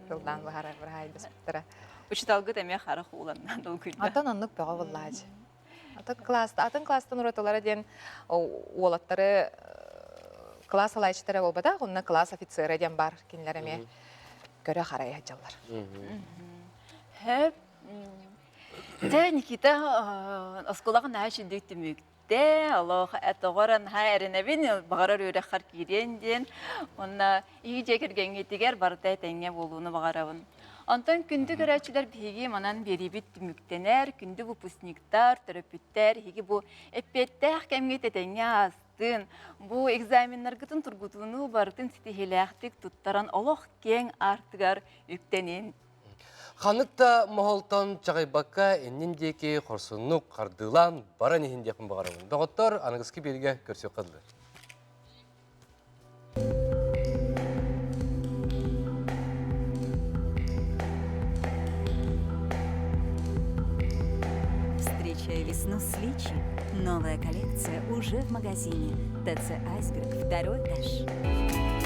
Сылдаан баһара быраһайдаспыттара. Учуталгыт эмиэ харах ууланна долгуйда. Атын оннук бөҕө буллаачы. Атын класс, атын класстан уратылара диэн уолаттары класс салайааччытара буолбатах, онно класс офицера диэн бар кинилэр эмиэ көрө харайа сылдьаллар. Хөп. Дьэ, Никита, оскуолаҕа наһаа үчүгэй түмүктэ, олох тоҕо наһаа эрэнэбин, баҕарар үөрэххэр киириэн диэн. Уонна Ии дьиэ кэргэҥҥитигэр барыта этэҥҥэ буолууну баҕарабын. Онтон күндү көрөөччүлэр биһиги манан биэриибит түмүктэнэр, күндү выпускниктар, төрөппүттэр эһиги бу эппиэттээх кэмҥит этэҥҥэ аастын, бу экзаменнаргытын тургутууну барытын ситиһиилээхтик туттаран олох киэҥ аартыгар үктэнин. Ханнык да моһолтон чаҕыйбакка иннин диэки хорсуннук хардыылаан баран иһин диэхпин баҕарабын. Доҕоттор, аныгыскы биэриигэ көрсүөххэ дылы. Встречай весну с Личи. Новая коллекция уже в магазине. ТЦ «Айсберг», второй этаж.